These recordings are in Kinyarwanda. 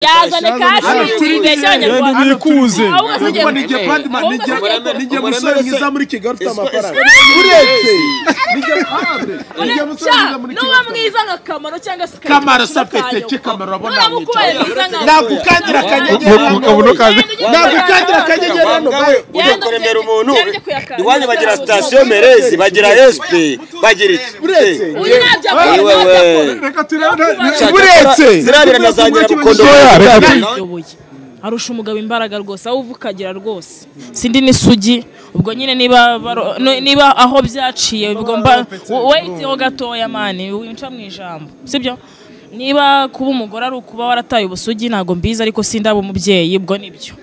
Yazane kashi ibeshya abanyarwanda nikuze nijye musore mwiza muri Kigali ufite amafaranga uretse nijye musore mwiza muri Kigali nuba mwiza nka Kamaro cyangwa se Kamaro safete ki Kamaro urabona nagukangira akanyenyeri nagukangira akanyenyeri hano ujya kuremera umuntu iwanyu bagira station Merezi bagira SP bagira iki uretse reka turebe uretse zirabira nazangira mukondo. Arusha umugabo imbaraga rwose aho uvuka ukagira rwose sindi n'isugi ubwo nyine niba aho byaciye bigomba wait ho gatoya mani winca mu ijambo sibyo niba kuba umugore ari ukuba warataye ubusugi ntago mbizi ariko sindaba umubyeyi ubwo nibyo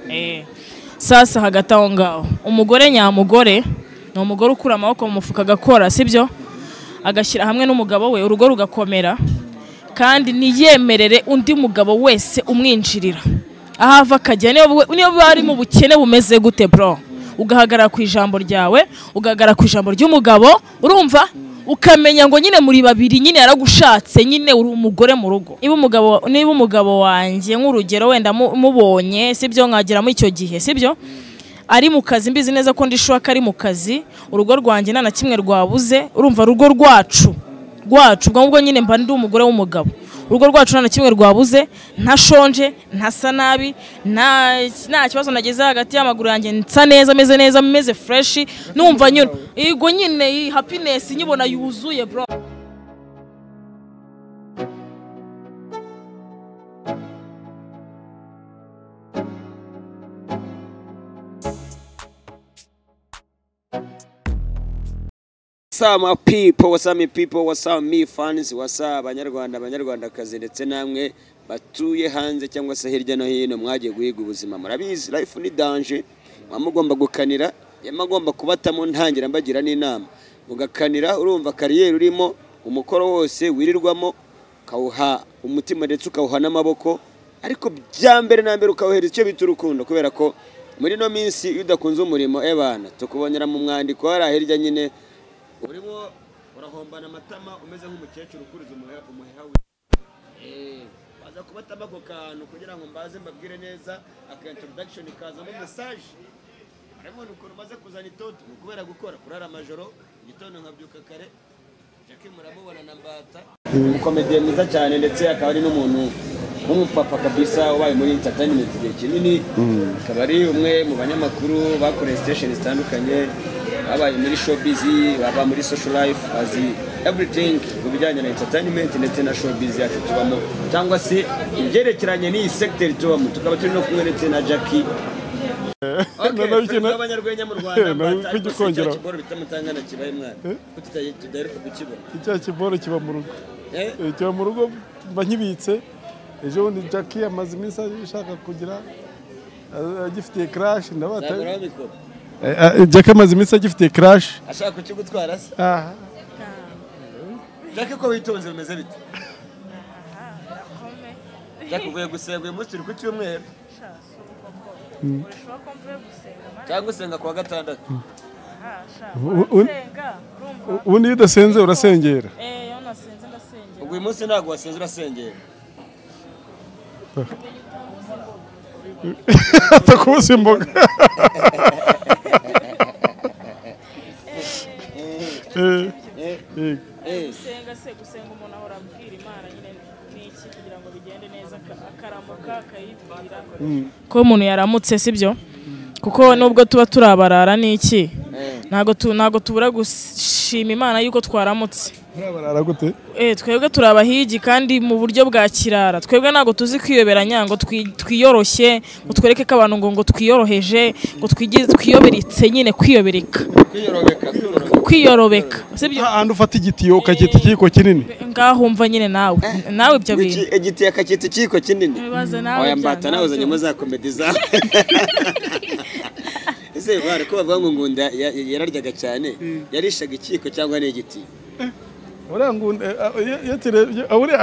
sasa hagati aho ngaho umugore nyamugore ni umugore ukura amaboko mu mufuka agakora sibyo agashyira hamwe n'umugabo we urugo rugakomera kandi niyemerere undi mugabo wese umwinjirira ahava akajya niyo bari mu bukene bumeze gute bro ugahagarara ku ijambo ryawe ugahagarara ku ijambo ry'umugabo urumva ukamenya ngo nyine muri babiri nyine yaragushatse nyine uri umugore mu rugo niba umugabo wanjye nk'urugero wenda mubonye sibyo nkageramo icyo gihe sibyo ari mu kazi mbizi neza ko ndishuka ari mu kazi urugo rwanjye nta na kimwe rwabuze urumva urugo rwacu ubwo ngubwo nyine mba ndi umugore w'umugabo urugo rwacu nta na kimwe rwabuze ntashonje ntasa nabi nta kibazo nageze hagati y'amaguru yanjye nsa neza meze neza meze fresh numva nyine yego nyine happiness nyibona yuzuye bro. What's up my people, what's up my people, what's up me fans, what's up abanyarwanda abanyarwandakazi ndetse namwe batuye hanze cyangwa se hirya no hino mwagiye guhiga ubuzima murabizi life ni danger mugomba gukanira yamagomba kubatamo ntangira mbagira n'inama mugakanira urumva kariyeri urimo umukoro wose wirirwamo ukawuha umutima ndetse ukawuha n'amaboko ariko bya mbere na mbere ukawuhereza icyo bita urukundo kubera ko muri no minsi iyo udakunze umurimo ebana tukubonera mu mwandiko hari hirya nyine urimo urahombana amatama umeze nk'umukecuru ukuriza umuheha we baza kubatama ako kantu kugira ngo mbaze mbabwire neza aka introduction kazamo message urabona ukuntu umaze kuzana itoto ni ukubera gukora kurara amajoro igitondo nkabyuka kare Jackie muramubona na Mbata umukomediye mwiza cyane ndetse akaba ari n'umuntu w'umupapa kabisa ubaye muri entertainment igihe kinini akaba ari umwe mu banyamakuru bakoreye station zitandukanye babaye muri showbiz baba muri social life azi everything ku bijyanye na entertainment ndetse na showbiz yacu tubamo cyangwa se ibyerekeranye n'iyi sector tubamo tukaba turi no kumwe ndetse na Jackie okay abanyarwenya mu Rwanda kugikongera kiboro bitamutangana kibaye mwana ko tudaheruka kukibona icya kiboro kiba mu rugo kiba mu rugo mba nkibitse ejo bundi Jackie amaze iminsi ashaka kugira agifitiye crash ndabata Jackie amaze iminsi agifitiye crash ashaka kukigutwara se Jackie ko witonze bimeze bite Jackie uvuye gusenga uyu munsi turi ku cyumweru cyangwa usenga kuwa gatandatu ubundi iyo udasenze urasengera ubwo uyu munsi ntabwo wasenze urasengera atakubuza imboga gusenga se gusenga umuntu ahora abwira Imana nyine n'iki kugira ngo bigende neza akaramuka akayibwira ko umuntu yaramutse sibyo kuko nubwo tuba turabarara n'iki ntago tubura gushima Imana yuko twaramutse murabarara gute twebwe turabahigi kandi mu buryo bwa kirara twebwe ntago tuzi kwiyoberanya ngo twiyoroshye ngo twereke ko abantu ngo twiyoroheje ngo twiyoberitse nyine kwiyobereka kwiyorobeka sibyo ahantu ufata igitiyo ukakita ikiyiko kinini ngaho umva nyine nawe ibyo bintu igitiyo akakita ikiyiko kinini oya Mbata nawe uzanyemo za komedi zawe ese bare ko bavuga ngo Ngunda yararyaga cyane yarishaga ikiyiko cyangwa ni igitiyo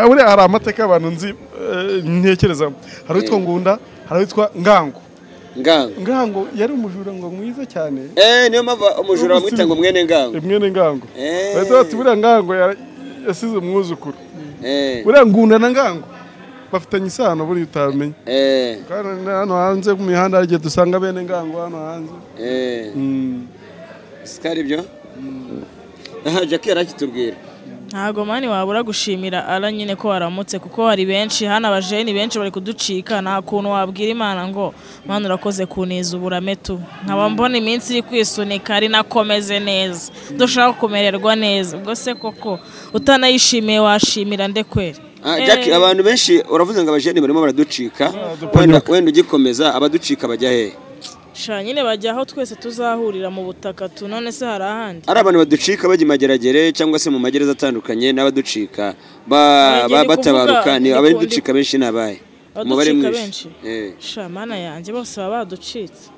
uriya hari amateka y'abantu nzi ntekereza hari uwitwa Ngunda hari uwitwa Ngango Ngango yari umujura ngo mwiza cyane niyo mpamvu umujura bamwita ngo mwene Ngango mwene Ngango bahita bati buriya Ngango yasize umwuzukuru buriya Ngunda na Ngango Bafitanye isano buri utamenya. Kandi hano hanze ku mihanda hari igihe dusanga bene ngango hano hanze. Sikari byo? Aha Jackie arakitubwira. Ntago mani wabura gushimira ara nyine ko waramutse kuko hari benshi hano abajeni benshi bari kuducika nta kuntu wabwira Imana ngo Mana urakoze kuniza uburame tu nkaba mbona iminsi iri kwisunika ari nakomeze neza dushaka kumererwa neza ubwo se koko utanayishimiye washimira nde kweri. Jackie abantu benshi uravuze ngo abajeni barimo baraducika wenda ugikomeza abaducika bajya he? Sha nyine bajya aho twese tuzahurira mu butaka tu none se hari ahandi ari abantu baducika bajya mageragere cyangwa se mu magereza atandukanye n'abaducika batabaruka ni abaducika benshi nabaye umubare mwinshi. Sha mana yanjye bose baba baducitse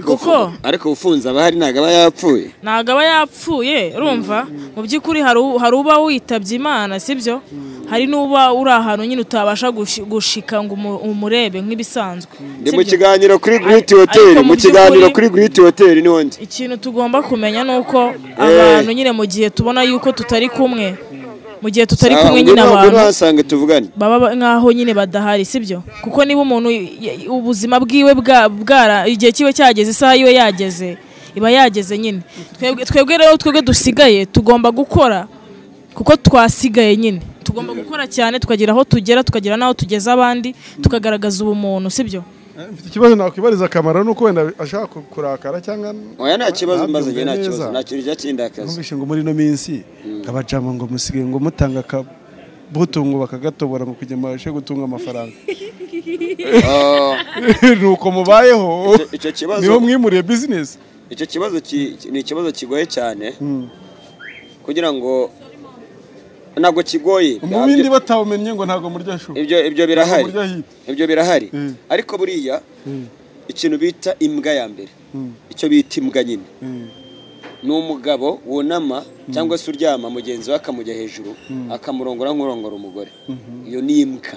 kuko ariko ufunze abahari ntago aba yapfuye ntago aba yapfuye urumva mu by'ukuri hari uba witabye Imana sibyo hari nuba uri ahantu nyine utabasha gushika ngo umurebe nk'ibisanzwe. Ndi mu kiganiro kuri Great Hotel mu kiganiro kuri Great Hotel ni wonde ikintu tugomba kumenya nuko abantu nyine mu gihe tubona yuko tutari kumwe mu gihe tutari kumwe nyine abantu basanga tuvugane baba nkaho nyine badahari sibyo kuko niba umuntu ubuzima bwiwe bwara igihe kiwe cyageze isaha yiwe yageze iba yageze nyine twebwe rero twebwe dusigaye tugomba gukora kuko twasigaye nyine tugomba gukora cyane tukagira aho tugera tukagira naho tugeza abandi tukagaragaza ubumuntu sibyo. Mfite ikibazo nakwibariza akamaro nuko wenda ashaka kurakara cyangwa oya nta kibazo mbaza nge nta kibazo nta kintu cyakindakaza numvishe ngo muri no minsi abajama ngo musige ngo mutanga akabuto ngo bakagatobora ngo kujya mabashe gutunga amafaranga nuko mubayeho icyo kibazo niho mwimuriye business. Icyo kibazo ni ikibazo kigoye cyane kugira ngo ntabwo kigoye mu bindi batawumenye ngo ntabwo murya shu ibyo birahari ibyo birahari ariko buriya ikintu bita imbwa ya mbere icyo bita imbwa nyine ni umugabo wunama cyangwa se uryama mugenzi we akamujya hejuru akamurongora nk'urongora umugore iyo ni imbwa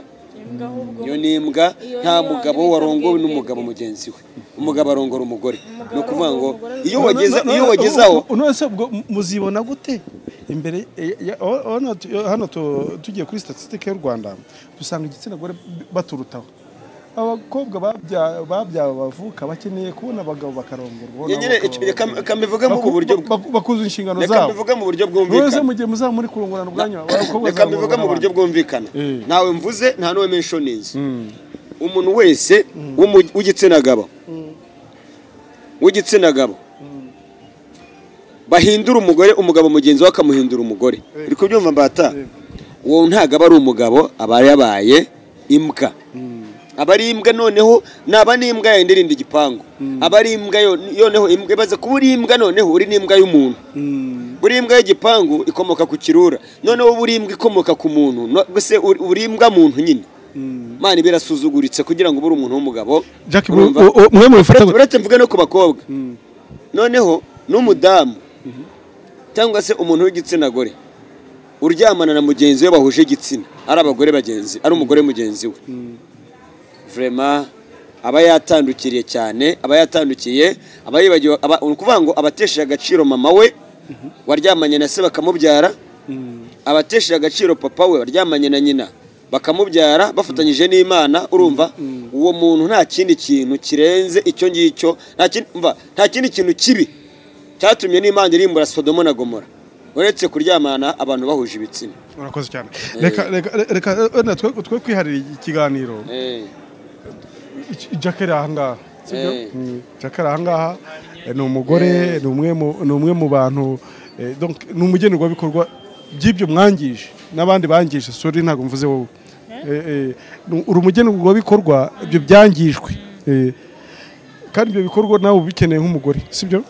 iyo ni imbwa nta mugabo warongowe n'umugabo mugenzi we umugabo arongora umugore ni ukuvuga ngo iyo wageze aho none ubwo muzibona gute imbere hano tugiye kuri statistique y'u Rwanda dusanga igitsina gore baturutaho abakobwa babyawe bavuka bakeneye kubona abagabo bakarongorwa reka mbivuge mu buryo bakuza inshingano zabo reka mbivuge mu buryo bwumvikana none mu gihe muzaba muri kurongorana ubwanyu abakobwa reka mbivuge mu buryo bwumvikana ntawe mvuze nta n'uwe mentioninze umuntu wese w'igitsina gabo bahindura umugore umugabo mugenzi we akamuhindura umugore uri kubyumva mbata uwo ntago aba ari umugabo aba yabaye imbwa aba ari imbwa noneho naba n'imbwa yenda irinda igipangu aba ari imbwa noneho imbwa ibaze kuba uri imbwa noneho uri n'imbwa y'umuntu buri imbwa y'igipangu ikomoka ku kirura noneho uri imbwa ikomoka ku muntu se uri imbwa muntu nyine Mana birasuzuguritse kugira ngo ubure umuntu w'umugabo uretse mvuge no ku bakobwa noneho n'umudamu cyangwa se umuntu w'igitsina gore uryamana na mugenzi we bahuje igitsina ari abagore bagenzi ari umugore mugenzi we vraiment aba yatandukiriye cyane aba yatandukiye aba yibagiwe ukuvuga ngo abatesheje agaciro mama we waryamanye na se bakamubyara abatesheje agaciro papa we waryamanye na nyina bakamubyara bafatanyije n'Imana urumva uwo muntu nta kindi kintu kirenze icyo ngicyo nta kindi kintu kibi cyatumye n'Imana irimbura Sodoma na Gomora uretse kuryamana abantu bahuje ibitsina. Urakoze cyane reka reka twe kwiharira ikiganiro Jackie ahangaha sibyo Jackie ahangaha ni umugore ni umwe mu bantu donc ni umugenerwabikorwa by'ibyo mwangije n'abandi bangije sorry ntago mvuze wowe uri umugenerwabikorwa ibyo byangijwe kandi ibyo bikorwa nawe ubikeneye nk'umugore sibyo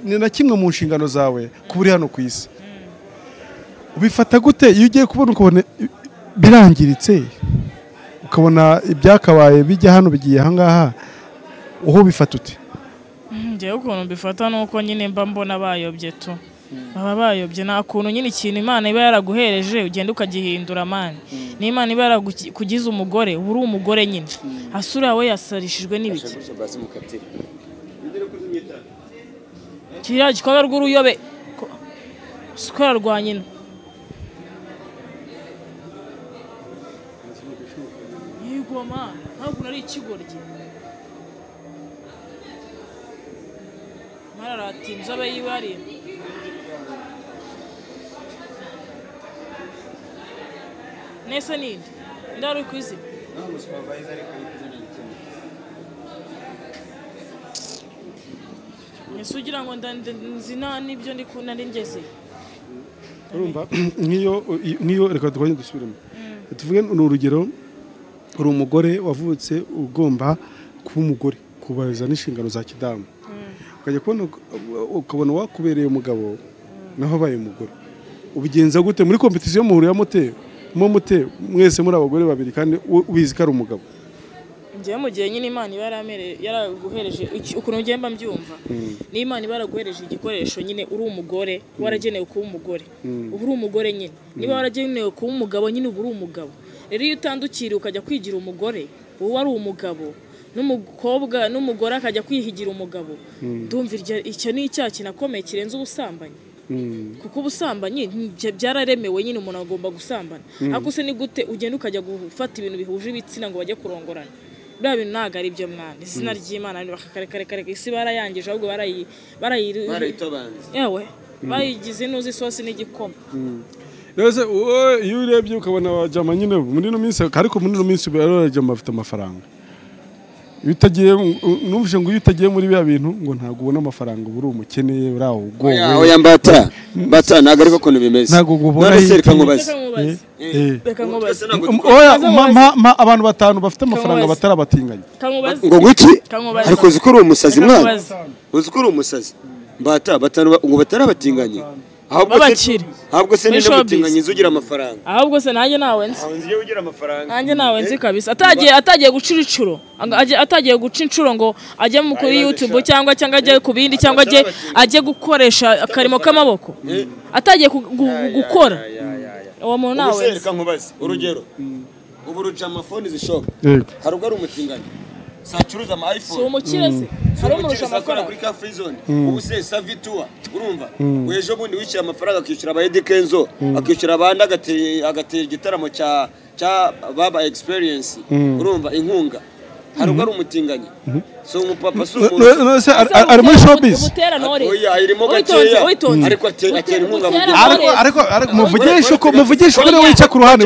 ni na kimwe mu nshingano zawe kuba uri hano ku isi ubifata gute iyo ugiye kubona ukabona birangiritse ukabona ibyakabaye bijya hano bigiye ahangaha uho bifata ute? Njyewe ukuntu mbifata nuko nyine mba mbona bayobye tu baba bayobye nta kuntu nyine ikintu Imana iba yaraguhereje ugenda ukagihindura mani n'Imana iba yarakugize umugore uba uri umugore nyine asura we yasarishijwe n'ibiki kiriya gikorwa rw'uruyobe sikora rwa nyina Goma ntabwo nari ikigoryi mararati inzobe yiwe ari nese ninde ndari kwizima Ese ugira ngo nzina nibyo ndi nari ngeze urumva nk'iyo reka dukonye dusubiremo tuvuge ni urugero uri umugore wavutse ugomba kuba umugore kubahiriza n'inshingano za kidamu ukajya kubona ukabona wakubereye umugabo naho abaye umugore ubigenza gute muri competition muhurira mute mwese muri abagore babiri kandi ubizi ko ari umugabo Njyewe mu gihe nyine Imana iba yaraguhereje ukuntu ngiye mba mbyumva ni Imana iba yaraguhereje igikoresho nyine uri umugore waragenewe kuba umugore uba uri umugore nyine niba waragenewe kuba umugabo nyine uba uri umugabo rero iyo utandukiriye ukajya kwigira umugore uba ari umugabo n'umukobwa n'umugore akajya kwihigira umugabo ndumva icyo ni icyaha kinakomeye kirenze ubusambanyi kuko ubusambanyi byararemewe nyine umuntu agomba gusambana ariko se ni gute ugenda ukajya gufata ibintu bihuje ibitsina ngo bajye kurongorana biriya bintu ntabwo ari byo mwana izina ry'Imana bakakareka isi barayangije ahubwo barayitobanze yewe bayigize inuzi isosi n'igikoma rero se iyo urebye ukabona abajama nyine muri ino minsi ariko muri ino minsi abajama bafite amafaranga iyo utagiye numvise ngo iyo utagiye muri bya bintu ngo ntabwo ubona amafaranga uba uri umukene uri aho ugowe oya mbata ntabwo ariko ukuntu bimeze ntabwo ubona none se reka nkubaze oya abantu batanu bafite amafaranga batarabatinganya ngo guki ariko uzi ko uri umusazi mwana uzi ko uri umusazi mbata batanu ngo batarabatinganye ahubwo se ninde mutinganyi ugira amafaranga ahubwo se nanjye nawe nzi nanjye nawe nzi kabisa atagiye guca inshuro atagiye guca inshuro ngo ajye kuri YouTube cyangwa ajye ku bindi cyangwa ajye gukoresha akarimo k'amaboko atagiye gukora uwo muntu nawe nzi reka nkubaze urugero ubu ruca amafoni zishop hari ubwo ari umutinganyi sacuruza ama iPhone si umukire se hari umurusha amafaranga kuri ka free zone ubu se Savitua urumva wejo bundi wishyura amafaranga akishyura aba Eddy Kenzo akishyura abandi agatera igitaramo cya Baba Experience urumva inkunga hari ubwo ari umutinganyi so umupapa si umuntu ari muri showbiz oya irimo gakeya ariko atera inkunga mu gihugu ariko muvugishe uko muvugishe uko wica ku ruhande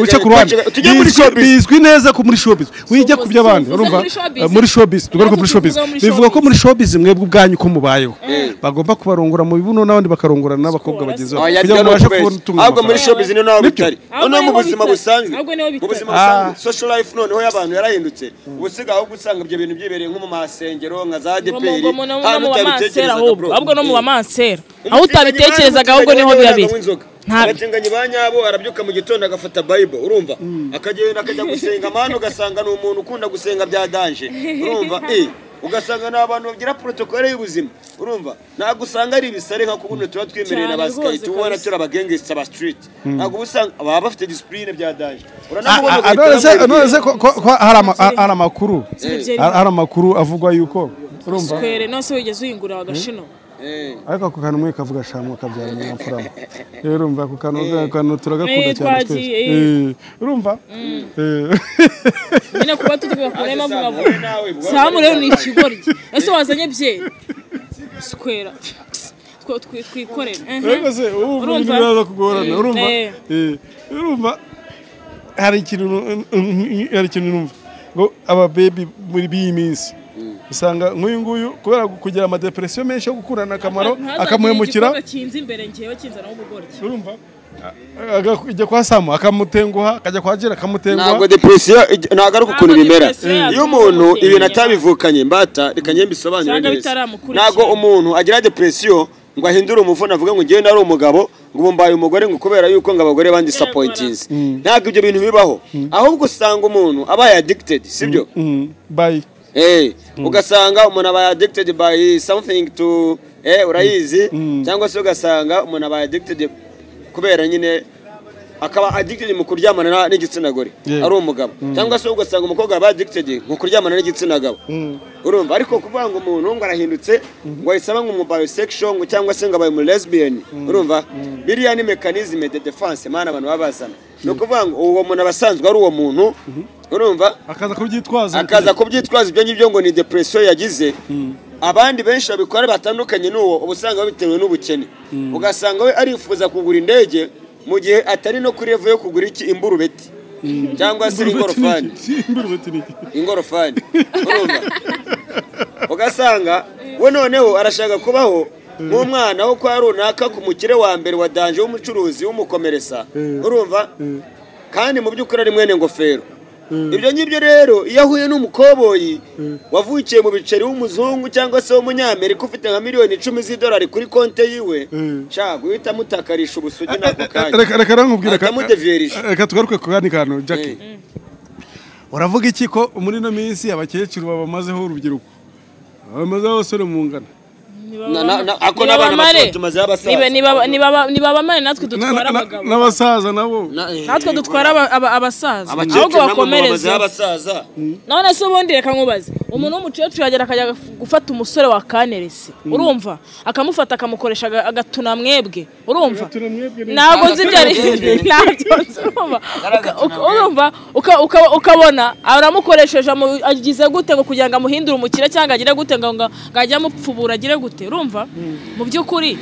bizwi neza ko muri showbiz wijya ku by'abandi urumva muri showbiz tugaruka muri showbiz bivuga ko muri showbiz mwebwe ubwanyu ko mubayeho bagomba kubarongora mu bibuno n'abandi bakarongorana n'abakobwa bagezeho kugira ngo babashe kubona utunga ahubwo muri showbiz niho naho bitari noneho mu buzima busanzwe mu buzima busanzwe social life noneho y'abantu yarahindutse ubusiga ahubwo usanga ibyo bintu byibereye nko mu masengero nka za ADPR hano utabitekerezaga ahubwo no mu bamansera aho utabitekerezaga ahubwo niho biba biri abatinganyi ba nyabo arabyuka mu gitondo agafata Bible urumva akagenda akajya gusenga mano ugasanga ni umuntu ukunda gusenga bya danger urumva ugasanga ni abantu bagira protocole y'ubuzima urumva ntabwo usanga ari ibisare nka kubuno tuba twemereye na basket tubona turi abagangsta ba street ntabwo usanga baba bafite discipline bya danger none ko hari amakuru hari amakuru avugwa yuko urumva square nose wigeze uyingura agashino ariko ako kantu mwe kavuga shamwa kabyara mwamfura rero urumva ako kantu turagakunda cyane twese urumva nyine kuba tuvuga ku nema vuga vuga Samu rero ni ikigoryi ese wazanye byeri square twikorera ariko se ubu biraza kugorana urumva urumva hari ikintu numva ngo aba baby muri biyi minsi usanga nk'uyu nguyu kubera kugira amadepresiyo menshi yo gukurana akamaro akamuhemukira urumva akajya kwa Samu akamutenguha akajya kwa Jera akamutenguha ntabwo depresiyo ntabwo ari ukuntu bimera iyo umuntu ibintu atabivukanye mbata reka njye mbisobanure neza ntabwo umuntu agira depresiyo ngo ahindure umuvuno avuge ngo ngewe nari umugabo ngo ubu mbaye umugore ngo kubera yuko ngo abagore bandisapointinze ntabwo ibyo bintu bibaho ahubwo usanga umuntu abaye addicted sibyo by ugasanga umuntu abaye addicted by something to urayizi cyangwa se ugasanga umuntu abaye addicted kubera nyine akaba addicted mu kuryamana n'igitsina gore ari umugabo cyangwa se ugasanga umukobwa aba addicted mu kuryamana n'igitsina gabo urumva ariko kuvuga ngo umuntu ngo arahindutse ngo ahise aba ngo bisexual ngo cyangwa se ngo abaye umu lesbian urumva biriya ni mechanisme de defense mana abantu baba bazana ni ukuvuga ngo uwo muntu aba asanzwe ari uwo muntu Urumva akaza kubyitwaza ibyo ngibyo ngo ni depression yagize. Abandi benshi babikora batandukanye n'uwo uba usanga bitewe n'ubukene, ugasanga we arifuza kugura indege mu gihe atari no kuri level yo kugura iki imburubeti cyangwa se ingorofani. Ingorofani urumva, ugasanga we noneho arashaka kubaho nk'umwana wo kwa runaka ku mukire wa mbere wa danje w'umucuruzi w'umukomeresa, urumva, kandi mu by'ukuri ari mwene ngofero. Ibyo ngibyo rero iyo ahuye n'umukoboyi wavukiye mu biceri w'umuzungu cyangwa se w'umunyamerika ufite nka miliyoni 10 z'idolari kuri konte yiwe, sha guhita mutakarisha ubusugi nako kanya. Reka rankubwira reka tugaruke ku kandi kantu Jackie. Uravuga iki ko muri no minsi abakecuru babamazeho urubyiruko, babamazeho abasore mu ngana ako n'abana bato tumaze abasaza, niba bamare natwe dutwara abagabo n'abasaza nabo, natwe dutwara abasaza ahubwo bakomereze abasaza. None se ubundi reka nkubaze, umuntu w'umukecuru yagera akajya gufata umusore wa kanerese, urumva, akamufata akamukoresha agatuna mwebwe, urumva, ntabwo nzi ibyo ari ntabyo urumva, ukabona aramukoresheje agize gute ngo kugira ngo amuhindure umukire cyangwa agire gute ngo ajye amupfubura agire gute, urumva. Mu by'ukuri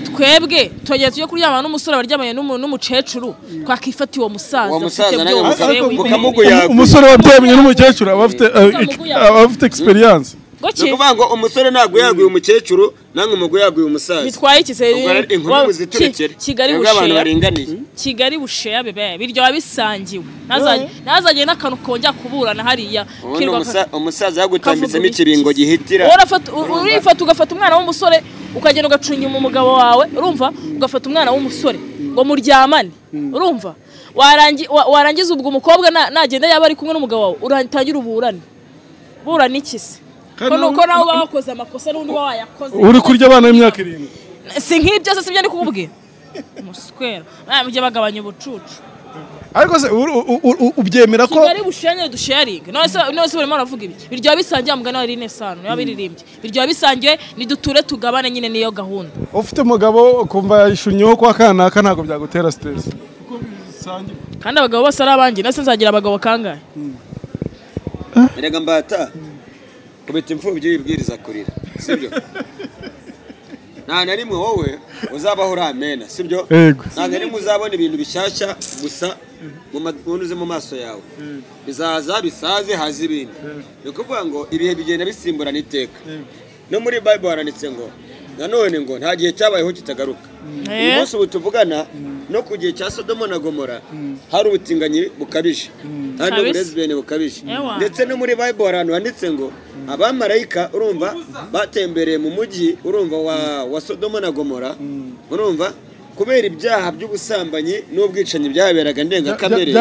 twebwe tugera tujye kuryamana n'umusore baryamanye n'umukecuru, twakifata uwo musaza umusore wabyamanye n'umukecuru aba afite experience. Ni ukuvuga ngo umusore ntabwo yaguye umukecuru nange umugore yaguye umusaza, bitwaye iki se? Kigali busheya, Kigali busheya bebe biryo bisangiwe, ntazajye n'akantu kongera kuburana hariya. Umusaza yagutambitsemo ikibingo gihitira, urifata ugafata umwana w'umusore ukagenda ugacunga umugabo wawe, urumva, ugafata umwana w'umusore ngo muryamane, urumva, warangiza ubwo umukobwa nagenda yaba ari kumwe n'umugabo wawe uratangira uburane burana iki se? Ko nuko nawe uba wakoze amakosa n'undi uba wayakoze, uri kurya abana b'imyaka 7. Si nk'ibyo se, sibyo ndi kukubwira umuswera mujye bagabanya ubucucu. Ariko se ubyemera ko Kigali bushenye dusharinga? None se barimo baravuga ibi biryo bisangiye mugana wa Rine Sano niba biririmbye biryo bisangiye ni duture tugabane nyine, niyo gahunda. Ufite umugabo ukumva yishunnyeho kwa kanaka ntabwo byagutera stress kuko bisangiye, kandi abagabo bose ari abanjye, nase nzagira abagabo kangahe? Erega mbata kubita imfubyi yibwiriza kurira, sibyo? Nta na rimwe wowe uzabaho uramena, sibyo? Nta na rimwe uzabona ibintu bishyashya gusa munuze mu maso yawe, bizaza bisaze haza ibindi. Ni ukuvuga ngo ibihe bigenda bisimburana iteka. No muri Bible haranditse ngo nanone ngo nta gihe cyabayeho kitagaruka. Uyu munsi ubu tuvugana no ku gihe cya Sodoma na Gomora hari ubutinganyi bukabije, hari n'uburezibene bukabije, ndetse no muri Bible hari ahantu handitse ngo abamarayika urumva batembereye mu mujyi urumva wa Sodoma na Gomora, urumva, kubera ibyaha by'ubusambanyi n'ubwicanyi byahaberaga ndengakamere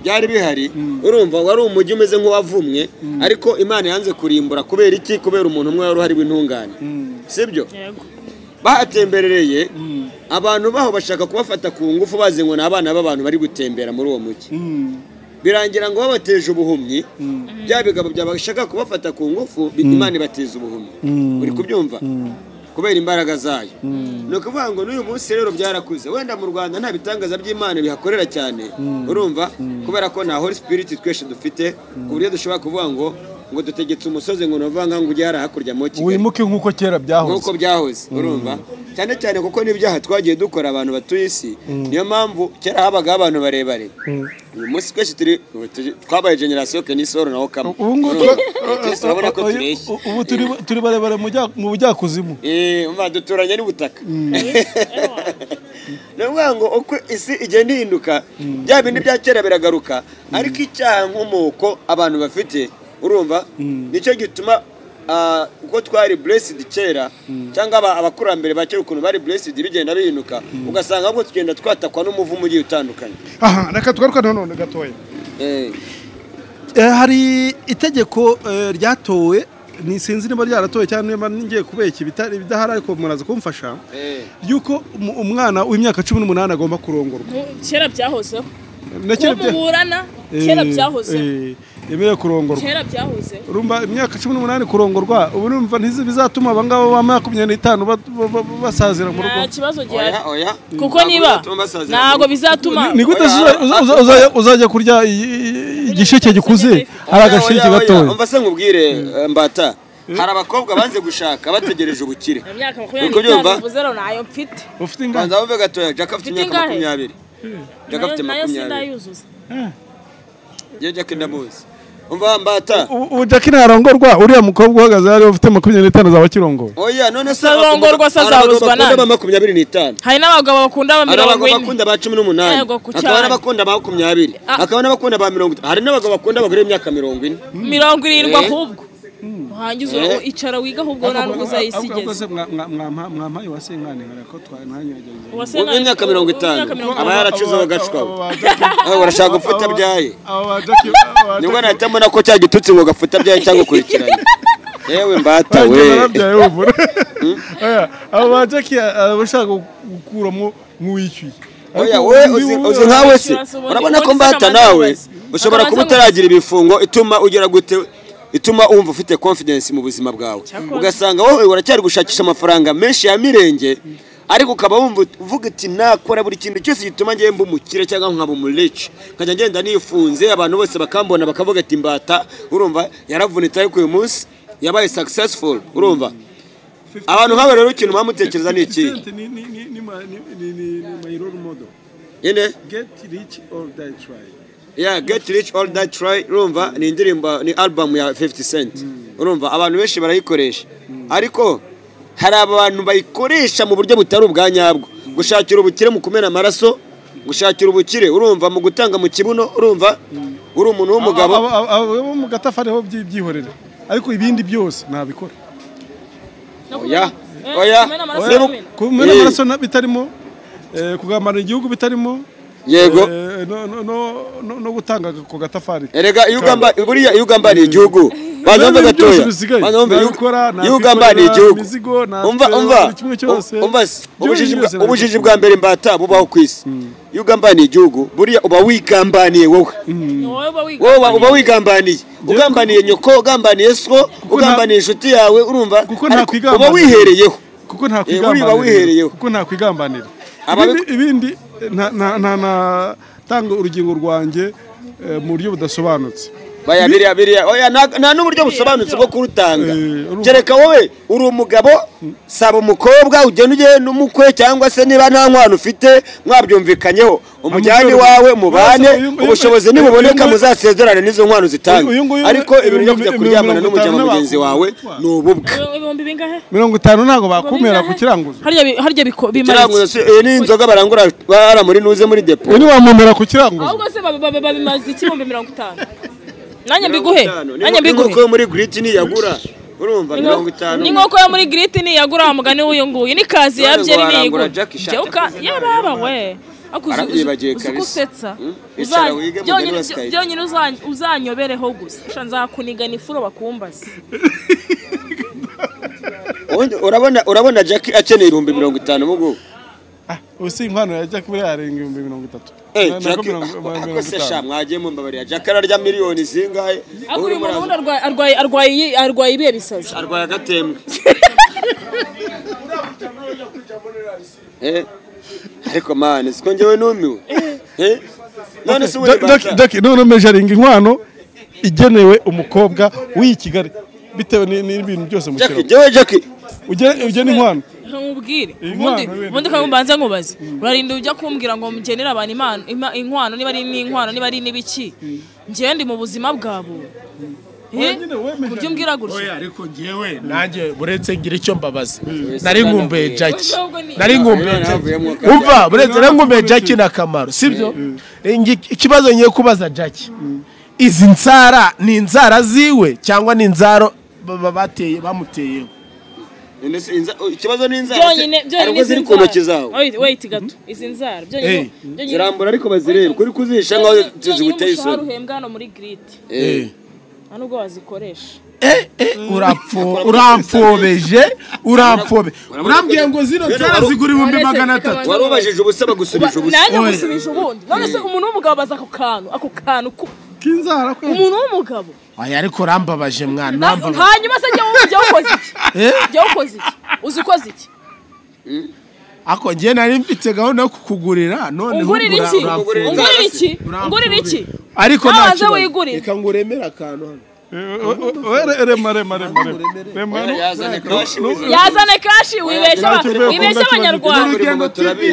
byari bihari, urumva wari umujyi umeze nk'uwavumwe, ariko Imana yanze kurimbura kubera iki? Kubera umuntu umwe wari uhari w'intungane, sibyo? Bahatemberereye abantu baho bashaka kubafata ku ngufu bazi ngo ni abana b'abantu bari gutembera muri uwo mujyi, birangira ngo babateje ubuhumyi, bya bigabo byabashaka kubafata ku ngufu Imana ibateza ubuhumyi, uri kubyumva, kubera imbaraga zayo. Ni ukuvuga ngo n'uyu munsi rero byarakuze, wenda mu Rwanda nta bitangaza by'Imana bihakorera cyane, urumva, kubera ko nta Holy Spirit tweshe dufite ku buryo dushobora kuvuga ngo dutegetse umusozi ngo nuvanga ngo ujye hariya hakurya mu Kigali wimuke nk'uko kera byahoze, nk'uko byahoze, urumva, cyane cyane kuko n'ibyaha twagiye dukora abantu batuye isi, niyo mpamvu kera habagaho abantu barebare. Uyu munsi twese twabaye generasiyo Kenisoro na Okama, urabona ko tureshya ubu turi barebare mu bujyakuzimu, umva duturanye n'ubutaka. Ni ukuvuga ngo uko isi igenda ihinduka bya bindi bya kera biragaruka, ariko icyaha nkomoko abantu bafite, urumva, nicyo gituma uko twari blessed kera cyangwa abakurambere ba kera ukuntu bari blessed bigenda bihinduka, ugasanga ahubwo tugenda twatakwa n'umuvumo ugiye utandukanye. Aha reka tugaruka none gatoya. Hari itegeko ryatowe, ni sinzi niba ryaratowe cyangwa niba ngiye kubeshya ibidahari, ariko muraza kumfasha, yuko umwana w'imyaka 18 agomba kurongorwa. Kera byahozeho. Muburana kera byahoze. Yemerewe kurongorwa. Kera byahoze. Urumva imyaka 18 kurongorwa, ubu urumva ntizibizatuma abangabo ba 25 basazira mu rugo. Nta kibazo gihari. Kuko niba ntago bizatuma. Ni gute uzajya kurya igisheke gikuze ari agasheke gatoya? Umva se nkubwire Mbata, hari abakobwa banze gushaka bategereje ubukire. Imyaka 25 uvuze rero nayo mfite. Ufite ingahe? Banza wumve gatoya, Jack afite imyaka 20. Jack afite 20. Ye Jack ndamuzi. Umva Mbata. Ubu Jack ntarongorwa, uriya mukobwa uhagaze hariya ufite 25 azaba akirongowe. Oya none se arongorwa se azabuzwa nande? Abakunda ba 25. Hari n'abagabo bakunda ba 40. Hari abagabo bakunda ba 18. Hakaba n'abakunda ba 20. Hakaba n'abakunda ba 30. Hari n'abagabo bakunda abagore b'imyaka 40. 70 ahubwo. Uhangiza icara wiga ahubwo nta nubwo uzayisigeze. Mwampa iwasenkane nkarako twanyanyagiza. Imyaka 50 aba yaracuze agacwa. Urashaka gufata byaye. Nibwo nahita mbona ko cya gitutsi ngo gafuta byaye cyangwa ukurikiranye. Yewe Mbata we. Aba ba Jackie abashaka gukuramo nk'uwishyuye. Oya we uzi nkawe se. Urabona ko Mbata nawe ushobora kuba utaragira ibifungo ituma ugera gute, ituma umva ufite confidence mu buzima bwawe, ugasanga wowe uracyari gushakisha amafaranga menshi ya mirenge, ariko ukaba wumva uvuga ati nakora buri kintu cyose gituma ngiye mba umukire cyangwa nkaba umurici, nkajya ngenda nifunze abantu bose bakambona bakavuga ati Mbata urumva yaravunitse ariko uyu munsi yabaye successful. Urumva abantu nk'abo rero ikintu bamutekereza ni iki? Ni my role model. Yene get rich or die try. Yeah, get rich or die try. Urumva ni indirimbo, ni album ya 50 Cent. Urumva abantu benshi barayikoresha, ariko hari abantu bayikoresha mu buryo butari ubwa nyabwo, gushakira ubukire mu kumena amaraso, gushakira ubukire urumva mu gutanga mu kibuno. Urumva uri umuntu w'umugabo abo mu gatafari ho byihorera, ariko ibindi byose nabikora. Oya oya, kumena amaraso bitarimo, kugambana igihugu bitarimo, yego, no gutanga ku gatafari. Erega iyo ugamba buriya iyo ugambaniye igihugu, banza mve gatoya, banza mve iyo ugambaniye igihugu, umva ubujiji bwa mbere Mbata bubaho ku isi. Iyo ugambaniye igihugu buriya uba wigambaniye wowe, wowe uba wigambaniye, ugambaniye nyoko, ugambaniye so, ugambaniye inshuti yawe, urumva uba wihereyeho, kuko nta kwigambanira, kuko nta kwigambanira ibindi. Na tanga urugingo rwanjye mu buryo budasobanutse. Baya biriya biriya oya nta n'uburyo busobanutse bwo kurutanga. Kereka wowe uri umugabo, saba umukobwa ugenda ugenda n'umukwe, cyangwa se niba nta nkwano ufite mwabyumvikanyeho umujyane wawe mubane, ubushobozi nibuboneka muzasezerane n'izo nkwano zitanga. Ariko ibintu byo kujya kuryamana n'umujyana mugenzi wawe ni ububwa. Ibihumbi bingahe? 50 ntago bakumera ku kiranguzo. Harya bimaze. Ni inzoga barangura bara muri nuze muri depo. Ni wamumera ku kiranguzo. Ahubwo se babimaze iki 50,000? Nanjye mbiguhe, nanjye mbiguhe. Inkoko yo muri Grit ni yagura. Urumva 50. Ni inkoko yo muri Grit ni yagura mugani w'uyu nguyu. Ni kazi ya byeri ni yigura. Ye baba we. Akuzukusetsa. Byonyine uzanyobereho gusa. Sha nzakunigana ifuro bakumbaza. Urabona Jack akeneye 50,000 mugo. Usi inkwano ya Jack buri arenga 30,000. Jack akose sha mwagiye mumbabarira. Jack ararya miliyoni zingahe? Akuri umuntu arwaye ibihe bisazi. Arwaye agatembwe. Ariko man siko ngewe numiwe. None se Jack none measuring inkwano igenewe umukobwa w'i Kigali bitewe n'ibintu byose mushyira. Jack Jack ugene inkwano. Nkubwire ubundi kamubanza nkubaze, urarinda ujya kumbwira ngo mugenera abantu inkwano, niba ari n'inkwano niba ari n'ibiki, ngewe ndi mu buzima bwabo. Kurya umbwira gutya. Oya ariko ngewe nanjye buretse ngira icyo mbabaza. Nari nkumbuye Jackie, nari nkumbuye Jackie. Umva buretse nari nkumbuye Jackie na Kamaro, sibyo? Ikibazo ngiye kubaza Jackie, izi nzara ni inzara ziwe cyangwa ni inzaro bateye bamuteyeho? Ikibazo ni inzara ariko ziri ku ntoki zawe. Wait gato, izi nzara byonyine zirambura ariko bazireba kuri kuzisha nkaho ziguteye isoni. Uhembwa hano muri Grit Nubwo wazikoresha. Uramfobeje urambwiye ngo zino nzara zigura 300. Warubajije ubusa bagusubije ubusa. Nanjye gusubije ubundi. None se umuntu w'umugabo baza ako kantu kinzara kwe. Umuntu w'umugabo. Aya ariko rambabaje mwana rambabaje. Hanyuma se njye ukoze iki? Njye ukoze iki? Uzi ukoze iki? Ako ngiye nari mfite gahunda yo kukugurira none ungurira iki? Ungurira iki? Ariko ntacyo. Reka nguremera akantu hano. Rema yazane kashi wibeshya abanyarwanda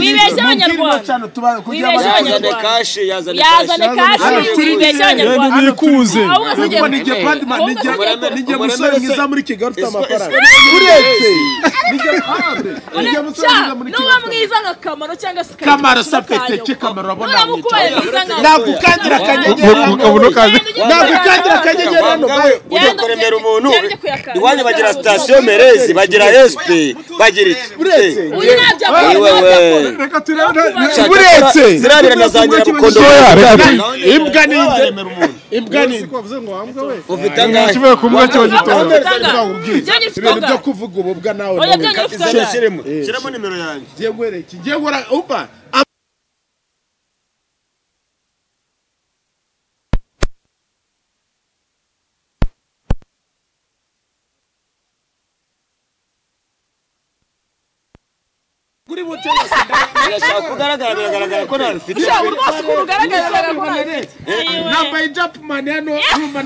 wibeshya abanyarwanda yazane kashi wibeshya abanyarwanda nikuze nijye musore mwiza muri Kigali ufite amafaranga uretse nijye musore mwiza muri Kigali nuba mwiza nka Kamaro cyangwa se Kamaro safete Kamaro urabona nagukangira akanyenyeri hano ujya kuremera umuntu iwanyu bagira sitasiyo Merezi bagira SP bagira iki uretse zirabira na za nyirabukondo imbwa ni imbwa ni ufite angahe ibintu byo kuvuga ububwa nawe shyiramo nimero yanjye ngiye nkwereke ngiye nkora umva kugaragara biragaragara ko ntabifite nambaye Jumpman hano urumva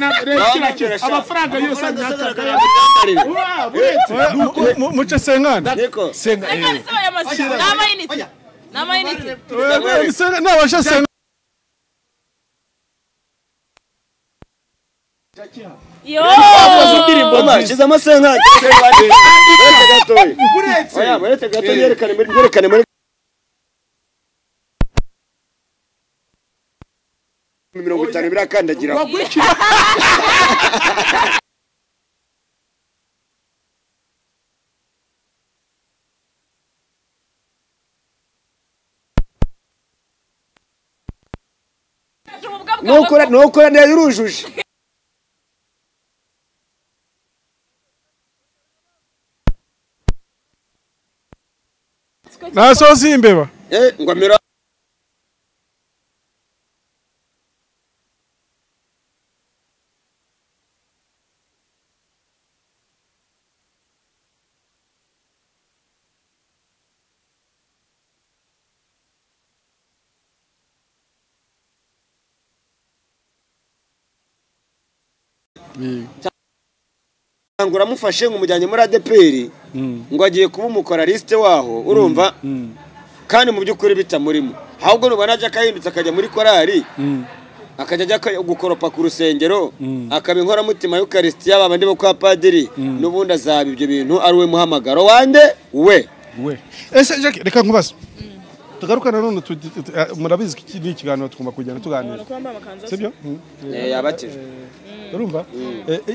amafaranga yose anyakagara muce senkani senkani n'amayinite nabasha senkani yo shizamo senkani uretse gato yerekane muri 50 birakandagira nukora niyo yurujuje nasozi imbeba ngo amera ngo uramufashe ngo umujyanye muri ADPR ngo agiye kuba umukoraliste waho urumva kandi mu by'ukuri bitamurimo ahubwo nubona ajya akahindutse akajya muri korali akajya ajya gukoropa ku rusengero akaba inkoramutima y'Ukarisitiya babandi bo kwa padiri n'ubundi azaba ibyo bintu ari we muhamagaro wande we ese Jackie reka nkubaze tugaruka nanone murabizi iki ni ikiganiro tugomba kugenda tuganira sibyo yabatijwe urumva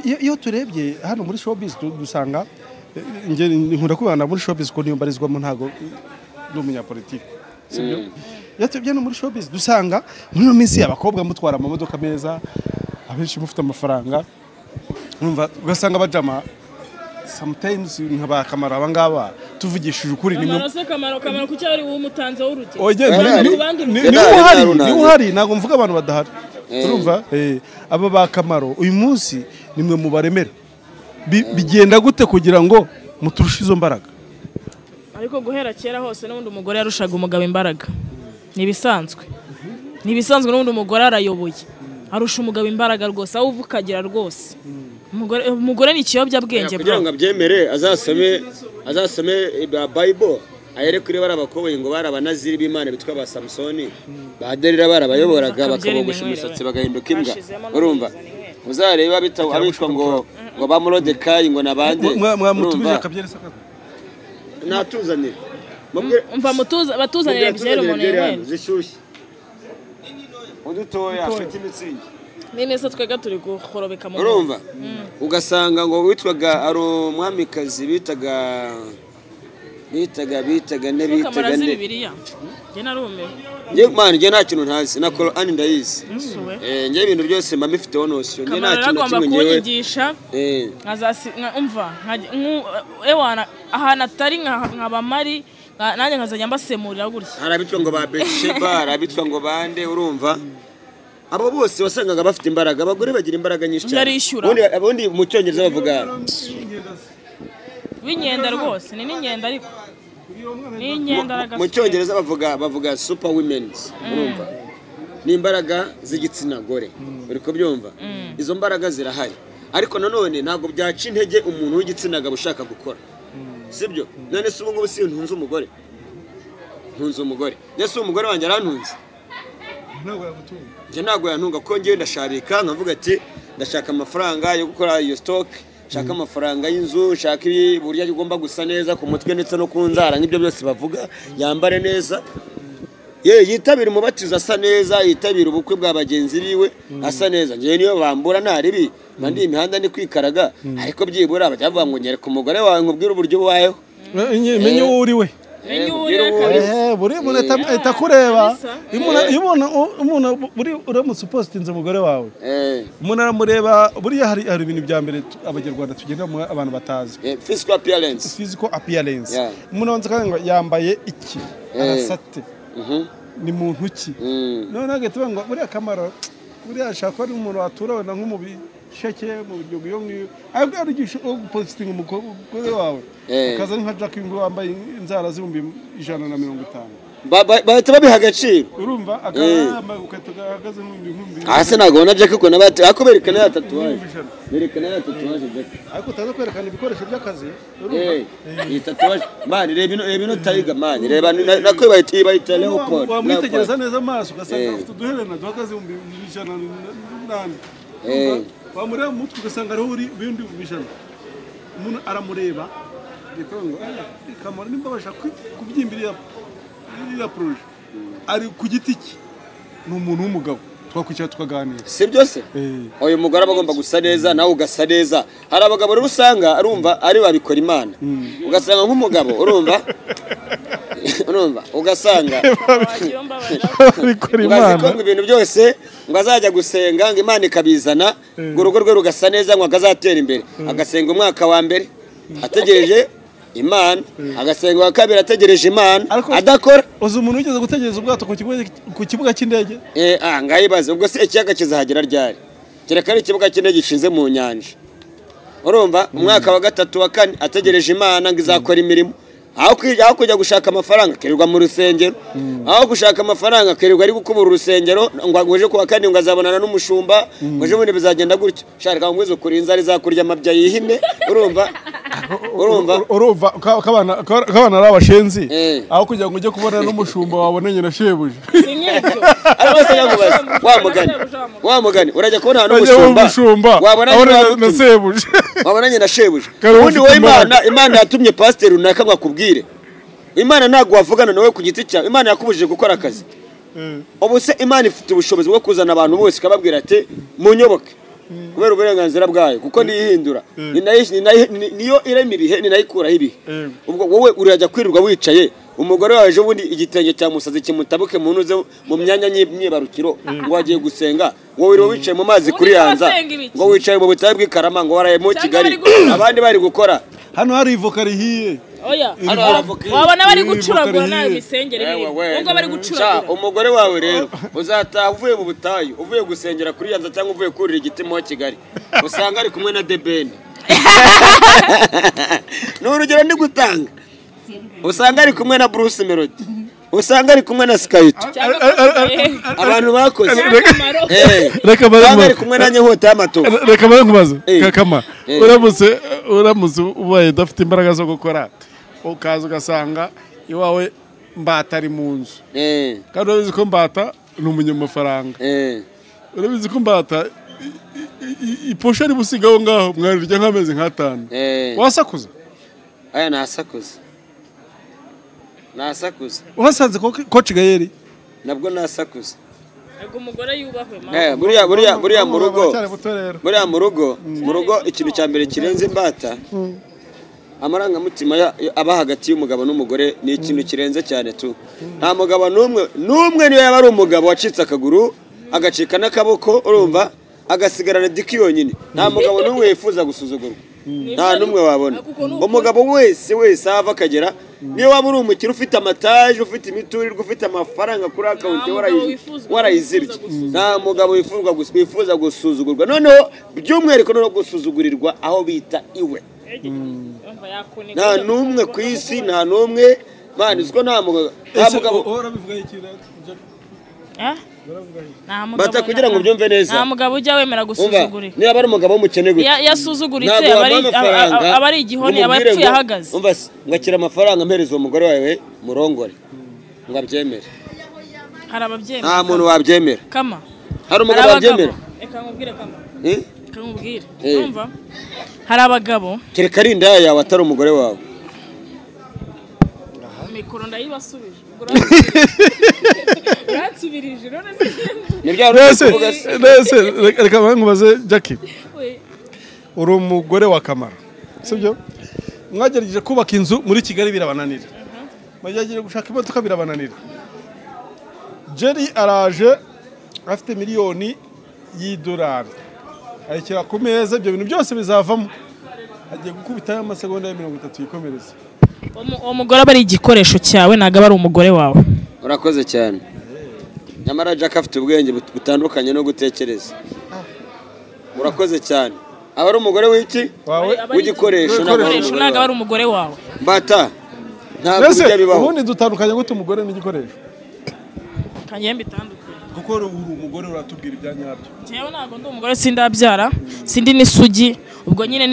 iyo turebye hano muri showbiz dusanga nge nkunda kubana muri showbiz ko niyo mbarizwamo ntago ndi umunyapolitiki sibyo iyo turebye no muri showbiz dusanga muri ino minsi abakobwa mutwara amamodoka meza abenshi mufite amafaranga urumva ugasanga bajama sometimes nkaba Kamaro abangaba tuvugishije ukuri nimwe Kamaro Kamaro kuki ari wowe umutanze w'urugero ni uhari ntago mvuga abantu badahari urumva aba ba Kamaro uyu munsi nimwe mubaremera bigenda gute kugira ngo muturushe izo mbaraga ariko guhera kera hose n'ubundi umugore yarushaga umugabo imbaraga nibisanzwe nibisanzwe n'ubundi umugore arayoboye arusha umugabo imbaraga rwose aho uvukagira rwose umugore ni ikiyobyabwenge kugira ngo abyemere azasome Bible ahere kuri bari abakoboyi ngo bari abanaziri b'Imana bitwa ba Samsoni ba Delila barabayoboraga bakabogosha imisatsi bagahinduka imbwa urumva uzareba abitwa ngo ba Morodekayi ngo nabande mwamutubije akabyeresa natuzanire umva batuzanire byero umuntu yemwe zishyushye udutoya afite imitsingi neza twega turi guhorobeka mu urumva ugasanga ngo witwaga ari umwamikazi bitaga ne njye narumiwe Njye man, njye nta kintu ntazi, na Quran ndayizi. Njye ibintu byose mba mbifiteho notion. Njye nta Kamaro kintu na agomba kimwe ngewe. kunyigisha umva ewana ahantu atari nkaba mari nanjye nkazajya mbasemurira gutya. Hari abitwa ngo ba Betsheba, hari abitwa ngo bande, urumva abo bose wasangaga bafite imbaraga. Abagore bagira imbaraga nyinshi cyane. Yarishyura. Ubundi mu cyongereza bavuga w'inyenda rwose ni n'inyenda ariko ni inyenda mu cyongereza bavuga super women, urumva ni imbaraga z'igitsina gore, uri kubyumva? Izo mbaraga zirahari, ariko nanone ntabwo byaca intege umuntu w'igitsina gabo ushaka gukora, sibyo? None se ubu ngubu si ntunze umugore, nese umugore wanjye arantunze? Njye ntabwo yantunga, kuko ngewe ndashabika nkavuga ati ndashaka amafaranga yo gukora iyo stock, nshaka amafaranga y'inzu, nshaka uburyo agomba gusa neza ku mutwe ndetse no ku nzara, nk'ibyo byose bavuga, yambare neza, ye yitabira umubatizo asa neza, yitabira ubukwe bwa bagenzi biwe asa neza. Ngewe niyo bambura nta ribi, mba ndi imihanda ndi kwikaraga, ariko byibura bajya bavuga ngo nyereka umugore wawe nkubwire uburyo ubayeho, menye uwo uri we. Buri muntu ahita akureba. Iyo umuntu uramutse upositinze umugore wawe, umuntu aramureba. Buriya hari ibintu bya mbere abanyarwanda tugenda abantu batazi, physical appearance. Physical appearance. Umuntu abanza akavuga ngo yambaye iki, arasate, ni muntu ki? None agahita avuga ngo buriya Kamaro, buriya ashaka ko ari umuntu watura wenda nko mu bisheke, mu biryogo iyo ngiyo, ariko hari igihe ushobora gupositinga umugore wawe akaza ari nka Jack ngo wambaye inzara z'150,000, bahita babiha agaciro, urumva akaba yambaye urukweto gahagaze nk'ibihumbi. Hasi ntabwo ubona Jack ukuntu aba ariko berekana ya tatuwaje, berekana ya tatuwaje Jack, ariko utaza kwerekana ibikoresho by'akazi, iyi tatuwaje man, reba ino tiger man, reba nako bayita leopard. Wamwitegereza neza amaso ugasanga afite uduherena duhagaze 108,000, wamureba mu mutwe ugasanga ariho uri ibindi 100,000. Umuntu aramureba ngo Kamaro nimba abasha kubyimbira iriya proje ari ku giti cye, ni umuntu w'umugabo twakwicara tukaganira, si byose? Uyu mugore aba agomba gusa neza, nawe ugasa neza. Hari abagabo rero usanga arumva ari babikora Imana, ugasanga nk'umugabo urumva ugasanga ngo ibintu byose ngo azajya gusenga ngo Imana ikabizana, ngo urugo rwe rugasa neza, ngo akazatera imbere. Agasenga umwaka wa mbere ategereje Imana, agasenga wa kabiri ategereje Imana, adakora. Uzi umuntu wigeze gutegereza ubwato ku kibuga cy'indege? Ngayibaze ubwo se ikiyaga kizahagera ryari? Kereka ari ikibuga cy'indege gishinze mu nyanja. Urumva umwaka wa gatatu wa kane ategereje Imana ngo izakora imirimo, aho kujya gushaka amafaranga akirirwa mu rusengero, aho gushaka amafaranga akirirwa ari gukubura urusengero, ngo ejo kuwa kane ngo azabonana n'umushumba, ngo ejo bundi bizagenda gutyo. Shaka ngo ukuri inzara izakurya amabya yihine, urumva urumva kabana ari abashenzi, aho kugira ngo ujye kubona n'umushumba wabonanye na shebuja. Wa mugani urajya kubona n'umushumba wabonanye na shebuja, wabonanye na shebuja. Ubundi wowe Imana yatumye pasiteri runaka ngo akubwire. Imana ntabwo wavugana nawe ku giti cyawe, Imana yakubujije gukora akazi. Ubu se Imana ifite ubushobozi bwo kuzana abantu bose ikababwira ati munyoboke, kubera uburenganzira bwayo, kuko niyihindura, niyo irema ibihe, ninayikuraho ibihe. Ubwo wowe urajya kwirirwa wicaye, umugore wawe ejo bundi igitenge cya musazi kimutabuke mu ntuze mu myanya myibarukiro ngo wagiye gusenga, wowe uriwe wicaye mu mazi kuri yanza, ngo wicaye mu butayu bw'ikarama, ngo waraye mu Kigali, abandi bari gukora. Hano hari ivoka rihiye. Oya, wabona bari gucuragura nayo misengere ibiri. Ubwo bari gucuragura. Umugore wawe rero uzataha uvuye mu butayu, uvuye gusengera kuri yanza cyangwa uvuye kurira igiti mu Kigali, usanga ari kumwe na Debeni. Ni urugero ndi gutanga. Usanga ari kumwe na Bruce Melody, usanga ari kumwe na Skyto, abantu bakoze. Reka ari kumwe na Nyehota y'amatovu. Reka nkubaze Kakama, uramutse ubaye udafite imbaraga zo gukora, ukaza ugasanga iwawe Mbata ari mu nzu, kandi urabizi ko Mbata ni umunyamafaranga, urabizi ko Mbata iposha ari busiga aho ngaho mwarirya nk'amezi nk'atanu, wasakuza? Aya nasakuza. Nasakuza. Uhasanze Coach Gael? Nabwo nasakuza. Ego umugore yubahwe mama. Buriya mu rugo. Buriya mu rugo, mu rugo ikintu cya mbere kirenze imbata. Amarangamutima aba hagati y'umugabo n'umugore ni ikintu kirenze cyane tu. Nta mugabo n'umwe niyo yaba ari umugabo wacitse akaguru agacika n'akaboko, urumva, agasigarana diki yonyine. Nta mugabo n'umwe wifuza gusuzugurwa, nta n'umwe wabona. Umugabo wese ava akagera, niyo waba uri umukire ufite amataje, ufite imiturirwa, ufite amafaranga kuri akawunti warayizibye, nta mugabo wifuza gusuzugurwa. Noneho by'umwihariko no gusuzugurirwa aho bita iwe. Nta n'umwe ku isi, nta n'umwe mani uziko nta mugabo. Bata kugira ngo ubyumve neza, nta mugabo ujya wemera gusuzugurira. Niba ari umugabo w'umukene gute yasuzuguritse aba ari igihoni, aba yapfuye ahagaze. Umva se, ngakira amafaranga mpereza uwo mugore wawe murongore ngo abyemere. Hari ababyemera, nta muntu wabyemera. Kama hari umugabo wabyemera? Reka nkubwire kama, reka nkubwire. Umva, hari abagabo kereka ari indaya yawe atari umugore wawe. Mikoro ndayibasubije. Uransubirije none se. Nese reka nkubaze Jackie. Uri umugore wa Kamara, sibyo? Mwagerageje kubaka inzu muri Kigali birabananira. Mwagerageje gushaka imodoka birabananira. Jerry araje afite miliyoni y'idolari. Ayikira ku meza, ibyo bintu byose bizavamo. Agiye gukubita amasegonda ya 30 yikomereza. Uwo mugore aba ari igikoresho cyawe, ntabwo aba ari umugore wawe. Urakoze cyane. Nyamara Jack afite ubwenge butandukanye no gutekereza. Urakoze cyane. Aba ari umugore w'iki? W'igikoresho, ntabwo ari umugore wawe. Mbata ntabwo bijya bibaho. Ubundi dutandukanye gute umugore n'igikoresho? Kanjye mbitandukanye. Kuko uri umugore uratubwira ibya nyabyo. Jewe ntabwo ndi umugore, sindabyara, sindi n'isugi. Ubwo nyine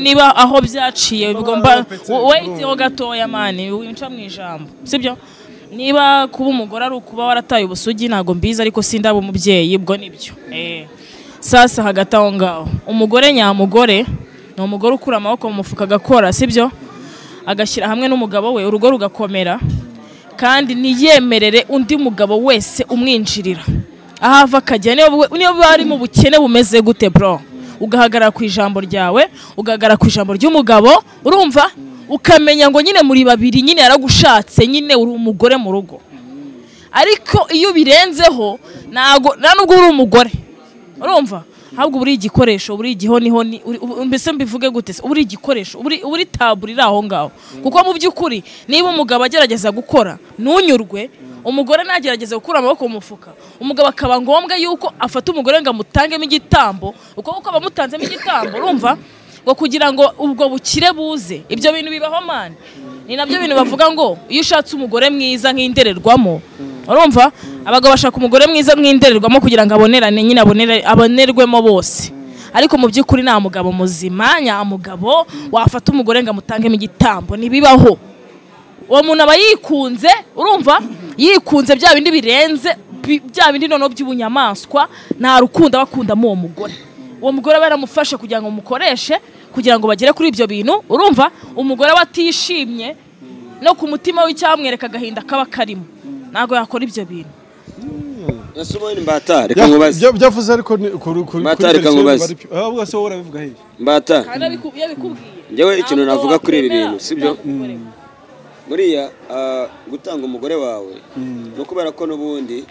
niba aho byaciye bigomba wait ho gatoya mani winca mu ijambo, sibyo? Niba kuba umugore ari ukuba warataye ubusugi ntabwo mbizi, ariko sindaba umubyeyi, ubwo nibyo. Sasa hagati aho ngaho umugore nyamugore ni umugore ukura amaboko mu mufuka agakora, sibyo? Agashyira hamwe n'umugabo we, urugo rugakomera, kandi niyemerere undi mugabo wese umwinjirira ahava akajya. Niyo bari mu bukene bumeze gute bro, ugahagarara ku ijambo ryawe, ugahagarara ku ijambo ry'umugabo, urumva, ukamenya ngo nyine muri babiri nyine yaragushatse, nyine uri umugore mu rugo. Ariko iyo birenzeho ntago nta nubwo uri umugore, urumva, ahubwo uri igikoresho, uri igihonihoni, mbese mbivuge gute se, uri igikoresho, uri taburira aho ngaho. Kuko mu by'ukuri niba umugabo agerageza gukora ntunyurwe, umugore nagerageza gukura amaboko mu mufuka, umugabo akaba ngombwa yuko afata umugore ngo amutangemo igitambo, uko uko abamutanzemo igitambo, urumva, ngo kugira ngo ubwo bukire buze. Ibyo bintu bibaho man. Ni nabyo bintu bavuga ngo iyo ushatse umugore mwiza nk'indererwamo, urumva, abagabo bashaka umugore mwiza nk'indererwamo kugira ngo abonerane nyine, abonerwemo bose. Ariko mu by'ukuri nta mugabo muzima nyamugabo wafata umugore ngo amutangemo igitambo, ntibibaho. Uwo muntu aba yikunze, urumva, yikunze bya bindi birenze, bya bindi noneho by'ubunyamaswa. Nta rukundo abakundamo uwo mugore. Uwo mugore aba yaramufashe kugira ngo umukoreshe, kugira ngo bagere kuri ibyo bintu, urumva. Umugore aba atishimye no ku mutima w'icyamwereka agahinda kaba karimo, ntabwo yakora ibyo bintu. Mbata reka nkubaze. Byavuze ariko kuri Mbata reka nkubaze. Ahubwo se wowe urabivuga hehe? Mbata. Kandi yabikubwiye. Njyewe ikintu navuga kuri ibi bintu, sibyo? Buriya gutanga umugore wawe no kubera ko n'ubundi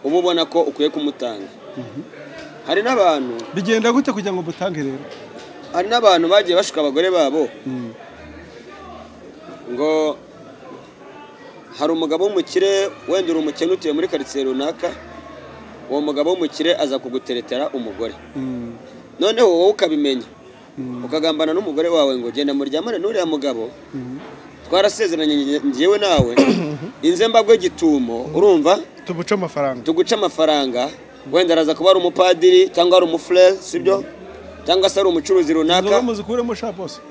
uba ubona ko ukwiye kumutanga. Hari n'abantu bigenda gute kugira ngo butange rero? Hari n'abantu bagiye bashuka abagore babo ngo hari umugabo w'umukire, wenda uri umukene utuye muri karitsiye runaka, uwo mugabo w'umukire aza kuguteretera umugore. Noneho wowe ukabimenya, ukagambana n'umugore wawe ngo genda muryamane n'uriya mugabo, twarasezeranye njyewe nawe, inze mbagwe gitumo, urumva, tuguca amafaranga, tuguca amafaranga. Wenda araza kuba ari umupadiri cyangwa ari umufurere, sibyo? Cyangwa se ari umucuruzi runaka,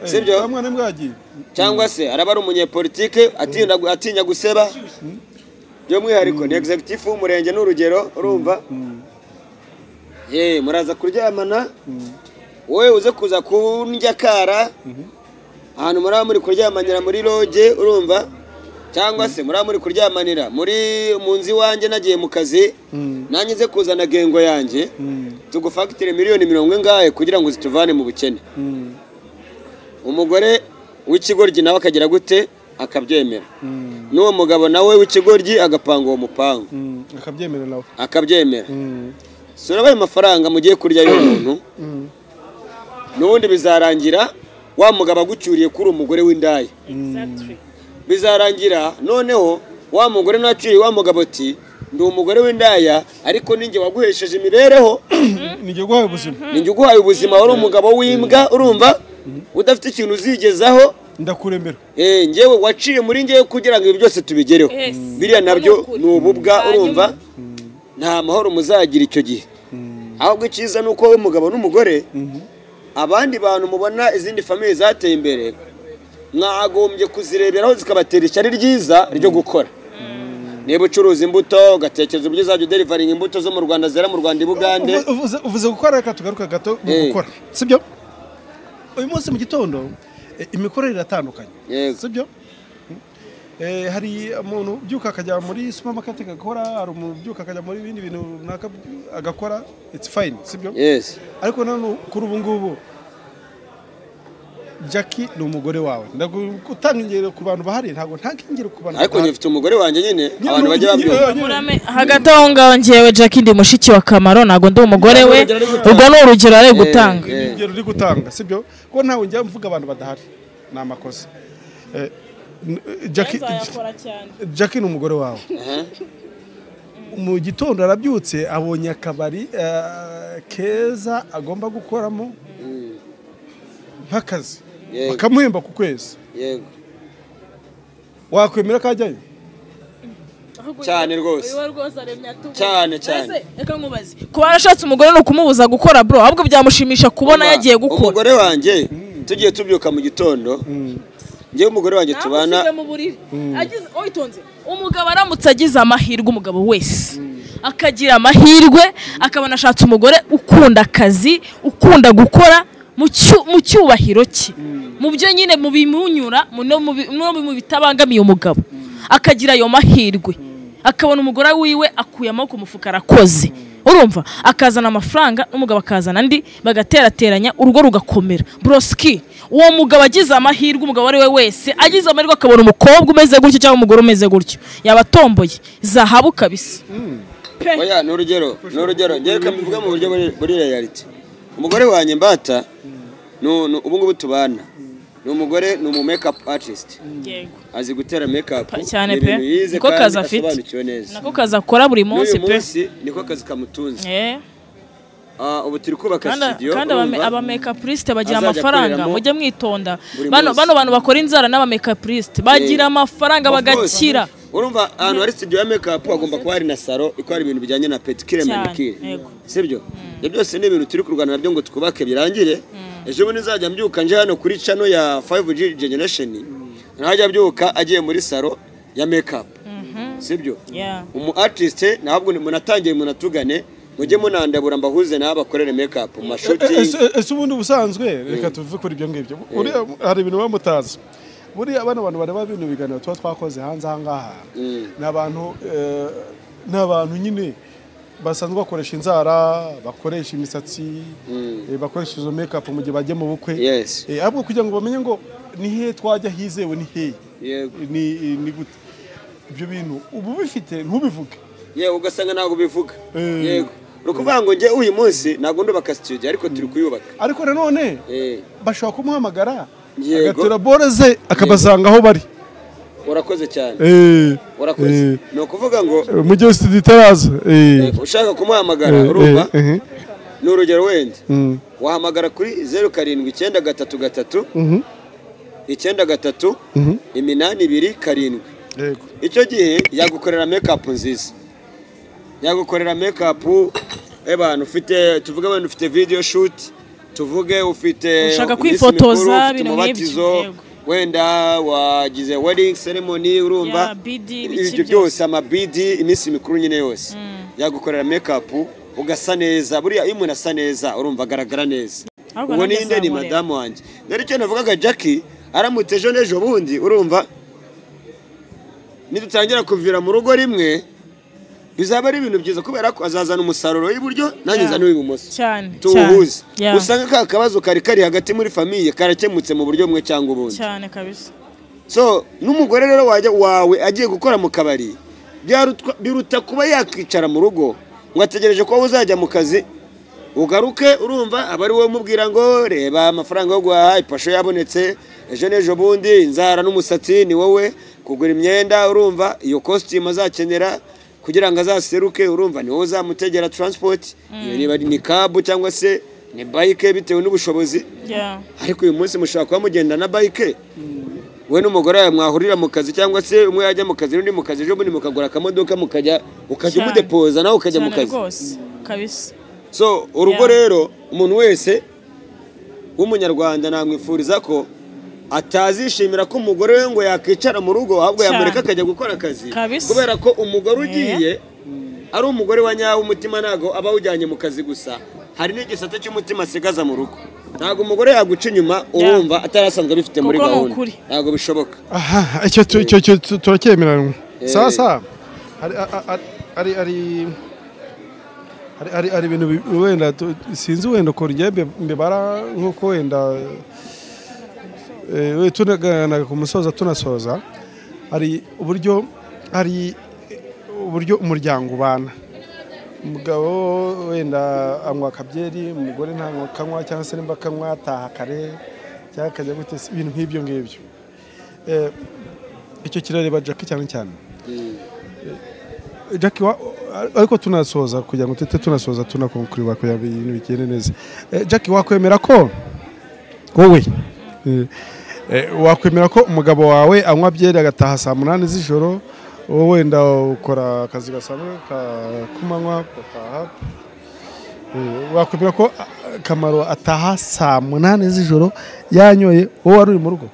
sibyo? Cyangwa se araba ari umunyepolitike atinya guseba, by'umwihariko ni executive w'umurenge n'urugero, urumva. Muraza kuryamana, wowe uze kuza kundya kara ahantu muraba muri kuryamanira muri loge, urumva, cyangwa se muraba muri kuryamanira muri mu nzu iwanjye nagiye mu kazi, nanjye nze kuzana gengo yanjye, tugufagitire miliyoni 40 kugira ngo zituvane mu bukene. Umugore w'ikigoryi nawe akagira gute akabyemera. N'uwo mugabo nawe w'ikigoryi agapanga uwo mupango. Akabyemera nawe. Akabyemera. So nabaye amafaranga mugiye kurya y'umuntu. N'ubundi bizarangira wa mugabo agucyuriye kuri umugore w'indaya. Exactly. Bizarangira noneho wa mugore nacyuriye wa mugabo ati ndi umugore w'indaya ariko ninjye waguhesheje imibereho. Ninjye guhaye ubuzima. Ninjye guhaye ubuzima wari umugabo w'imbwa urumva udafite ikintu uzigezaho ndakuremera. Njyewe waciye muri njyewe kugira ngo ibi byose tubigereho. Biriya nabyo ni ububwa urumva nta mahoro muzagira icyo gihe. Ahubwo icyiza nuko wowe mugabo n'umugore abandi bantu mubona izindi famille zateye imbere mwagombye kuzireberaho zikabatera ishyari ryiza ryo gukora. Niba ucuruza imbuto ugatekereza uburyo uzajya uderivaringa imbuto zo mu Rwanda zera mu Rwanda i Bugande. Uvuze gukora reka tugaruka gato mu gukora. Sibyo? Uyu munsi mu gitondo imikorere iratandukanye. Sibyo? Hari umuntu ubyuka akajya muri supermarket agakora, hari umuntu ubyuka akajya muri ibindi bintu runaka agakora, it's fine, sibyo? Yes. Ariko none kuri ubu ngubu Jackie ni umugore wawe. Ndagutanga ingero ku bantu bahari ntago ntanga ingero ku bantu. Ariko njye mfite umugore wanjye nyine abantu bajya babyumva. Hagati aho ngaho njyewe Jackie ndi mushiki wa Kamaro ntago ndi umugore we. Ubwo ni urugero ari gutanga. Ingero uri gutanga, sibyo? Ko ntawe njya mvuga abantu badahari. Ni amakosa. Jackie ni umugore wawe. Mu gitondo arabyutse abonye akabari keza agomba gukoramo nk'akazi bakamuhemba ku kwezi. Yego. Wakwemera kajyayo? Cyane rwose. Cyane cyane. Reka nkubaze. Kuba arashatse umugore no kumubuza gukora bro, ahubwo byamushimisha kubona yagiye gukora. Umugore wanjye tugiye tubyuka mu gitondo. Njye umugore wanjye tubana agize oyitonze umugabo aramutse agize amahirwe umugabo wese akagira amahirwe akabona ashatse umugore ukunda akazi ukunda gukora mu cyubahiro cye mu byo nyine mu bimunyura no mu bitabangamiye umugabo akagira ayo mahirwe akabona umugore wiwe akuye amaboko mufuka arakoze urumva akazana amafaranga n'umugabo akazana andi bagaterateranya urugo rugakomera broski uwo mugabo agize amahirwe umugabo ari we wese agize amahirwe akabona umukobwa umeze gutyo cyangwa umugore umeze gutyo yabatomboye zahabu kabisa. Oya n'urugero n'urugero ngiye kambivuga mu buryo buri reality. Umugore wanjye mbata ubu ngubu tubana ni umugore ni umu makeup artist. Yego. Azi gutera makeup cyane pe. Niko kazi afite. Nako kazi akora buri munsi pe. Niko kazi kamutunze. Ubu turi kubaka studio. Kandi aba makeup artist bagira amafaranga mujye mwitonda. Bano bantu bakora inzara n'aba makeup artist bagira amafaranga bagakira. Urumva ahantu hari studio ya makeup agomba kuba hari na salo ikora ibintu bijyanye na pedicure manicure. Sibyo? Ibyo byose ni ibintu turi kurwana nabyo ngo twubake birangire. Ejo bundi nzajya mbyuka nje hano kuri channel ya 5G Generation ntajya mbyuka agiye muri salo ya makeup. Sibyo? Umu artist ntabwo munatangiye munatugane mujye munandabura mbahuze n'abakorere makeup mu mashooting. Ese ubundi busanzwe reka tuve kuri ibyo ngibyo. Hari ibintu bamutazi. Buriya abana abantu bareba ibintu biganiro tuba twakoze hanze aha ngaha. Ni abantu nyine basanzwe bakoresha inzara, bakoresha imisatsi, bakoresha izo makeup mu gihe bagiye mu bukwe. Ahubwo kugira ngo bamenye ngo ni he twajya hizewe ni he. Ni gute ibyo bintu ubu bifite ntubivuge. Yewe ugasanga ntabwo bivuga. Yego. Rukuvuga ngo nge uyu munsi ntabwo ndubaka studio ariko turi kuyubaka. Ariko nanone bashobora kumuhamagara agatura bore ze akabasanga aho bari. Urakoze cyane. Urakoze. Ni ukuvuga ngo mu gihe studio itaraza ushaka kumuhamagara urumva ni urugero wenda wahamagara kuri 0793 3 93 827. Icyo gihe yagukorera makeup nziza. Yagukorera makeup abantu ufite tuvuge abantu ufite video shoot tuvuge ufite ushaka kwifotoza ibintu nk'ibyo wenda wagize wedding ceremony urumva ibyo byose ama BD iminsi mikuru nyine yose yagukorera makeup ugasa neza. Buriya iyo umuntu asa neza urumva agaragara neza. Ubwo ninde ni madamu wanjye. Rero icyo navugaga Jackie aramutse ejo n'ejo bundi urumva nidutangira kuvira mu rugo rimwe Bizaba ari ibintu byiza kubera ko azazana umusaruro w'iburyo nanjye nzana uw'ibumoso. Cyane. Tuwuhuze. Yeah. Usanga ka kabazo kari kari hagati muri famille karakemutse mu buryo bumwe cyangwa ubundi. Cyane kabisa. So n'umugore rero wawe agiye gukora mu kabari biruta kuba yakicara mu rugo ngo ategereje ko uzajya mu kazi ugaruke, urumva aba ari wowe umubwira ngo reba amafaranga yo guhaha, ipasho yabonetse ejo n'ejo bundi, inzara n'umusatsi ni wowe, kugura imyenda, urumva iyo costume azakenera kugira ngo azaseruke, urumva ni wowe uzamutegera transport, iyo niba ni cab cyangwa se ni bike bitewe n'ubushobozi. Ariko uyu munsi mushobora kuba mugenda na bike we n'umugore wawe mwahurira mu kazi, cyangwa se umwe yajya mu kazi n'undi mu kazi, ejo bundi mukagura akamodoka mukajya ukajya umudepoza nawe ukajya mu kazi. Rwose kabisa. So urugo rero umuntu wese w'umunyarwanda namwifuriza ko atazishimira ko umugore we ngo yakicara mu rugo, ahubwo yamureka akajya gukora akazi, kubera ko umugore ugiye ari umugore wa nyawe, umutima ntago aba awujyanye mu kazi gusa, hari n'igisate cy'umutima asigaza mu rugo. Ntago umugore yaguca inyuma urumva atarasanzwe abifite muri gahunda, ntago bishoboka. Aha, icyo turacyemeranwa. Sasa hari ibintu wenda sinzi wenda ko ngiye mbibara nkuko wenda tunagana ku musoza tunasoza, hari uburyo umuryango ubana. Umugabo wenda anywa akabyeri, umugore ntanywa kanywa, cyangwa se nimba kanywa ataha kare cyangwa akajya gute, ibintu nk'ibyo ngibyo. Icyo kirareba Jackie cyane cyane. Jackie ariko tunasoza kugira ngo tete tunasoza tunakonkuriwa kugira ngo ibintu bigende neza. Jackie, wakwemera ko wowe wakwemera ko umugabo wawe anywa byeri agataha saa 8 z'ijoro, wowe wenda ukora akazi gasanzwe ka kumanywa ugataha, wakwemera ko Kamaro ataha saa 8 z'ijoro yanyoye, wowe wari uri mu rugo?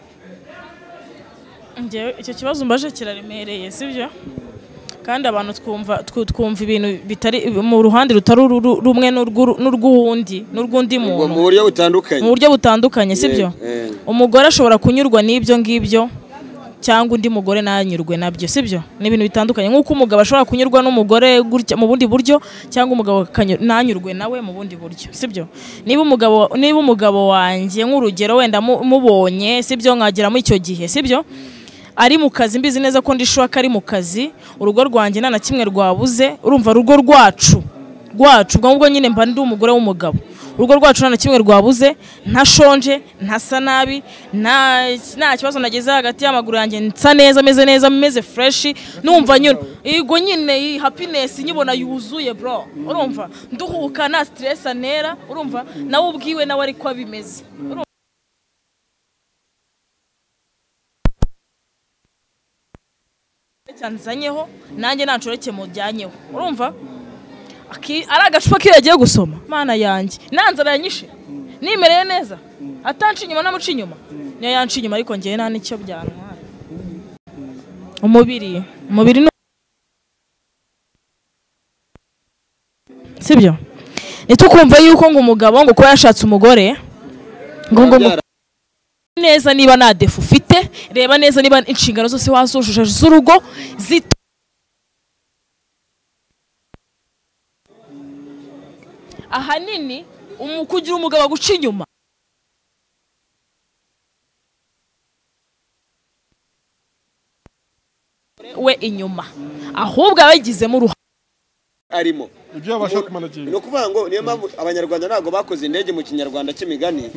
Njyewe icyo kibazo mbaje kiraremereye, sibyo? Kandi abantu twumva ibintu bitari mu ruhande rutari rumwe n'urw'uwundi n'urw'undi muntu mu buryo butandukanye, mu buryo butandukanye, sibyo? Umugore ashobora kunyurwa n'ibyo ngibyo cyangwa undi mugore nanyurwe nabyo, sibyo? Ni ibintu bitandukanye. Nk'uko umugabo ashobora kunyurwa n'umugore gutya mu bundi buryo, cyangwa umugabo nanyurwe nawe mu bundi buryo, sibyo? Niba umugabo wanjye nk'urugero wenda mubonye, sibyo, nkageramo icyo gihe, sibyo, ari mu kazi, mbizi neza ko ndishuwa kari mu kazi, urugo rwanjye nta na kimwe rwabuze, urumva urugo rwacu ubwo ngubwo nyine mba ndi umugore w'umugabo, urugo rwacu nta na kimwe rwabuze, ntashonje, ntasa nabi, nta kibazo nageze hagati y'amaguru yanjye, nsa neza, meze neza, meze fresh, numva nyine yego nyine happiness nyibona yuzuye bro, urumva nduhuka nta stress anera, urumva nawe ubwiwe nawe ariko abimeze. Cyanzanyeho nanjye nanshoreke mujyanyeho, urumva ari agacupa kiragiye gusoma, mana yanjye nanzara yanyishe nimereye neza, atanci inyuma namuca inyuma, niyo yanci inyuma, ariko ngiye nta nicyo byantwara. Umubiri sibyo? Nitukumva yuko ngo umugabo ngo kuba yashatse umugore ngo neza, niba nta defu ufite, reba neza niba inshingano zose wazujuje z'urugo ahanini kugira umugabo aguca inyuma we inyuma, ahubwo abagizemo uruhare arimo ibyo abasha kumanagira. No kuvuga ngo niyo mpamvu abanyarwanda ntago bakoze indege mu kinyarwanda cy'imigani,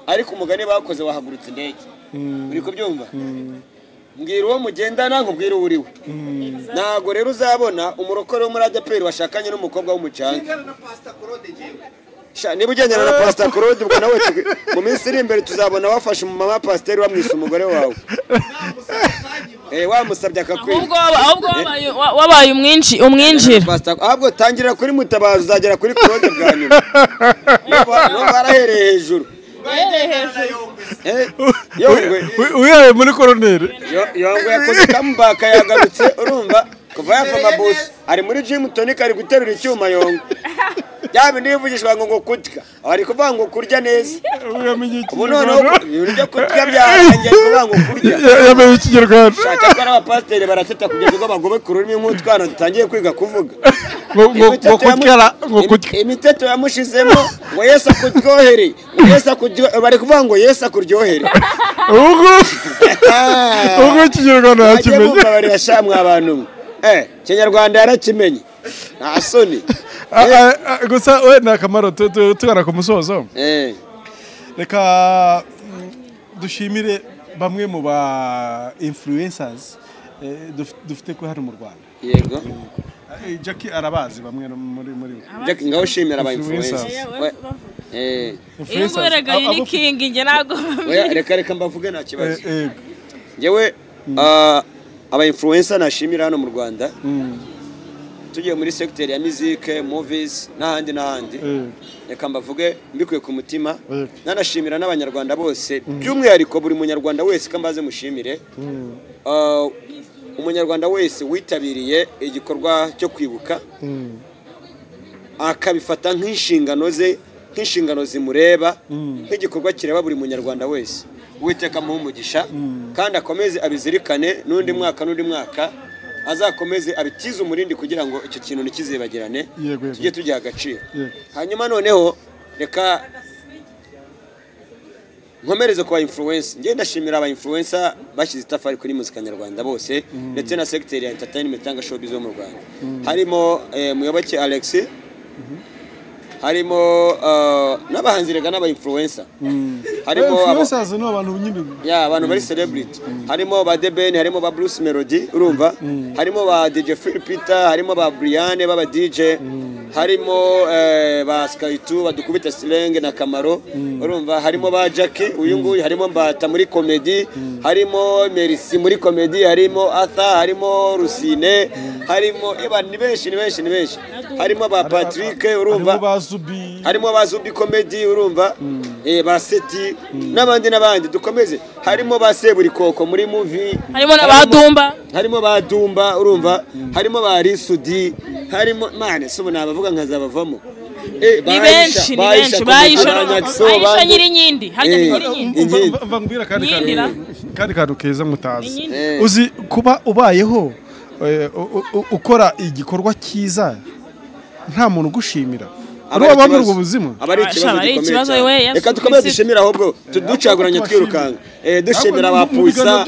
ariko umugani bakoze wahagurutse indege. Uri kubyumva? Mbwira uwo mugendana nkubwira uwo uriwe. Ntago rero uzabona umurokore wo muri ADEPR washakanye n'umukobwa w'umucanga. Niba ugendana na Pastor Claude, ubwo nawe mu minsi iri imbere tuzabona wafashe umumama pasiteri wamwise umugore wawe. Wamusabye akakwira. Ahubwo wabaye umwinjira. Ahubwo tangira kuri Mutabazi uzagera kuri Claude bwa nyuma. Barahereye hejuru. Uyaye muri koroneri. Yongwe yakoze comeback yagarutse, urumva Kuva yava mabuso ari muri gym tonic ari guterura icyuma yongo. Bya bindi bivugishwa ngo kurya. Ari kuvuga ngo kurya neza. Ubu noneho ibintu byo kurya byarangiye kuvuga ngo kurya. Yamenye ikinyarwanda. Shaka ko abapasiteri barateta kugeza ubwo bagobeka ururimi nk'utwana dutangiye kwiga kuvuga. Ngo kurya ngo kurya. Imiteto yamushizemo ngo Yesu akuryohere. Yesu akuryohere bari kuvuga ngo Yesu akuryohere. Ubwo ikinyarwanda yakimenye. Babarira sha mwa abantu. Kinyarwanda yarakimenye. Nta soni. Gusa we na Kamaro tugana ku musozo. Reka dushimire bamwe mu ba influencers dufite ko hano mu Rwanda. Yego. Jackie arabazi bamwe muri Jackie ngaho shimira aba influencers. Influencers. Ni king nge nago. Reka mbavuge nta kibazo. Ngewe aba influencer nashimira hano mu Rwanda. Tugiye muri secteur ya music, movies n'ahandi n'ahandi. Reka mbavuge mbikuye ku mutima. Nanashimira n'abanyarwanda bose by'umwihariko buri munyarwanda wese kambaze mushimire. Umunyarwanda wese witabiriye igikorwa cyo kwibuka akabifata nk'inshingano ze, nk'inshingano zimureba, nk'igikorwa kireba buri munyarwanda wese. Uwiteka amuhe umugisha kandi akomeze abizirikane n'undi mwaka n'undi mwaka azakomeze abitize umurindi kugira ngo icyo kintu ntikizibagirane, tujye tugiha agaciro. Hanyuma noneho reka nkomereze ku ba influencer. Ngiye ndashimira aba influencer bashyize itafari kuri muzika nyarwanda bose ndetse na secteur ya entertainment cyangwa showbiz yo mu Rwanda. Harimo Muyoboke Alex, harimo n'abahanzi rega n'aba influencer. Harimo influencers no abantu nyine ya abantu bari celebrity. Harimo ba Deben, harimo ba Bruce Melody, urumva? Harimo ba DJ Phil Peter, harimo ba Brian baba DJ, harimo ba Sky2 badukubita Silenge na Kamaro, urumva? Harimo ba Jackie uyu nguyu, harimo Mbata muri comedy, harimo Merci muri comedy, harimo Arthur, harimo Rusine, harimo ni benshi ni benshi ni benshi. Harimo ba Patrick, urumva? Harimo ba Zubi comedy, urumva? Ba Seti n'abandi n'abandi dukomeze. Harimo ba Seburikoko muri movie, harimo na Dumba, harimo ba Dumba, urumva? Harimo ba Risudi, harimo mane so nabavuga nkazabavamo. Ni benshi ni benshi. Bayisha nyiri nyindi, harya nyiri nyindi. Mva ngwira kandi kantu keza mutazi. Uzi kuba ubayeho ukora igikorwa cyiza nta muntu ugushimira. Aba muri ubwo buzima aba ari ikibazo gikomeye. Reka dukomeze dushimira ahubwo ducaguranye twirukanka. Dushimira abapuisa,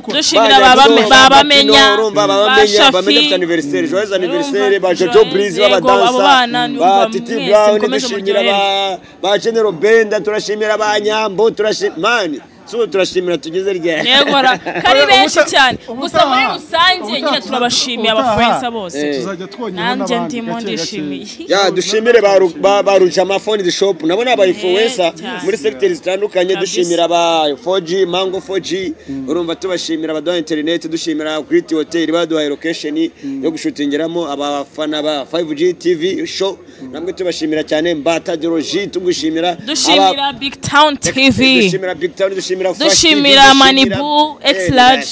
dushimira babamenya, bamenya afite anniversaire, joyeux anniversaire ba Jojo Breeze b'abadansa, ba Titi Brown, dushimira ba General Benda, turashimira ba Nyambo, turashimira mani. So turashimira tugeze rya. Yego kari benshi cyane. Gusa muri rusange nyine turabashimiye abafuensa bose. Tuzajya twongera n'abandi. Nanjye ndimo ndishimiye. Ya dushimire ba Rujama Phone the shop nabo naba influencer muri secteur zitandukanye, dushimira ba 4G Mango 4G, urumva tubashimira abaduha internet, dushimira Great Hotel baduhaye location yo gushutingiramo, abafana ba 5G TV show namwe tubashimira cyane, Mbata Doroji tugushimira, dushimira Big Town TV, dushimira Big Town, dushimira dushimira Manibu X Large.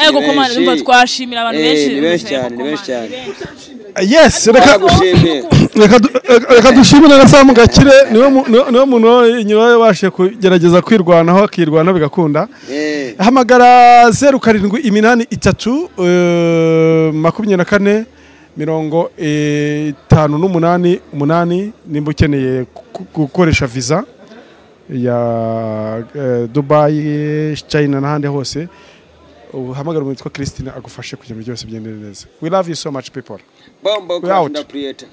Ego komanda ndumva twashimira abantu benshi, ni benshi cyane, ni benshi cyane. Yes, reka dushimire na Sam Gakire, niwe muntu nyuma yabashe kugerageza kwirwanaho akirwana bigakunda. Hamagara 0783 24 58 8 nimba ukeneye gukoresha visa ya Dubai, China n'ahandi hose. Uhamagara umuntu witwa Christine agufashe kugira ngo byose bigende neza. We love you so much people. Bombo We out. Creator.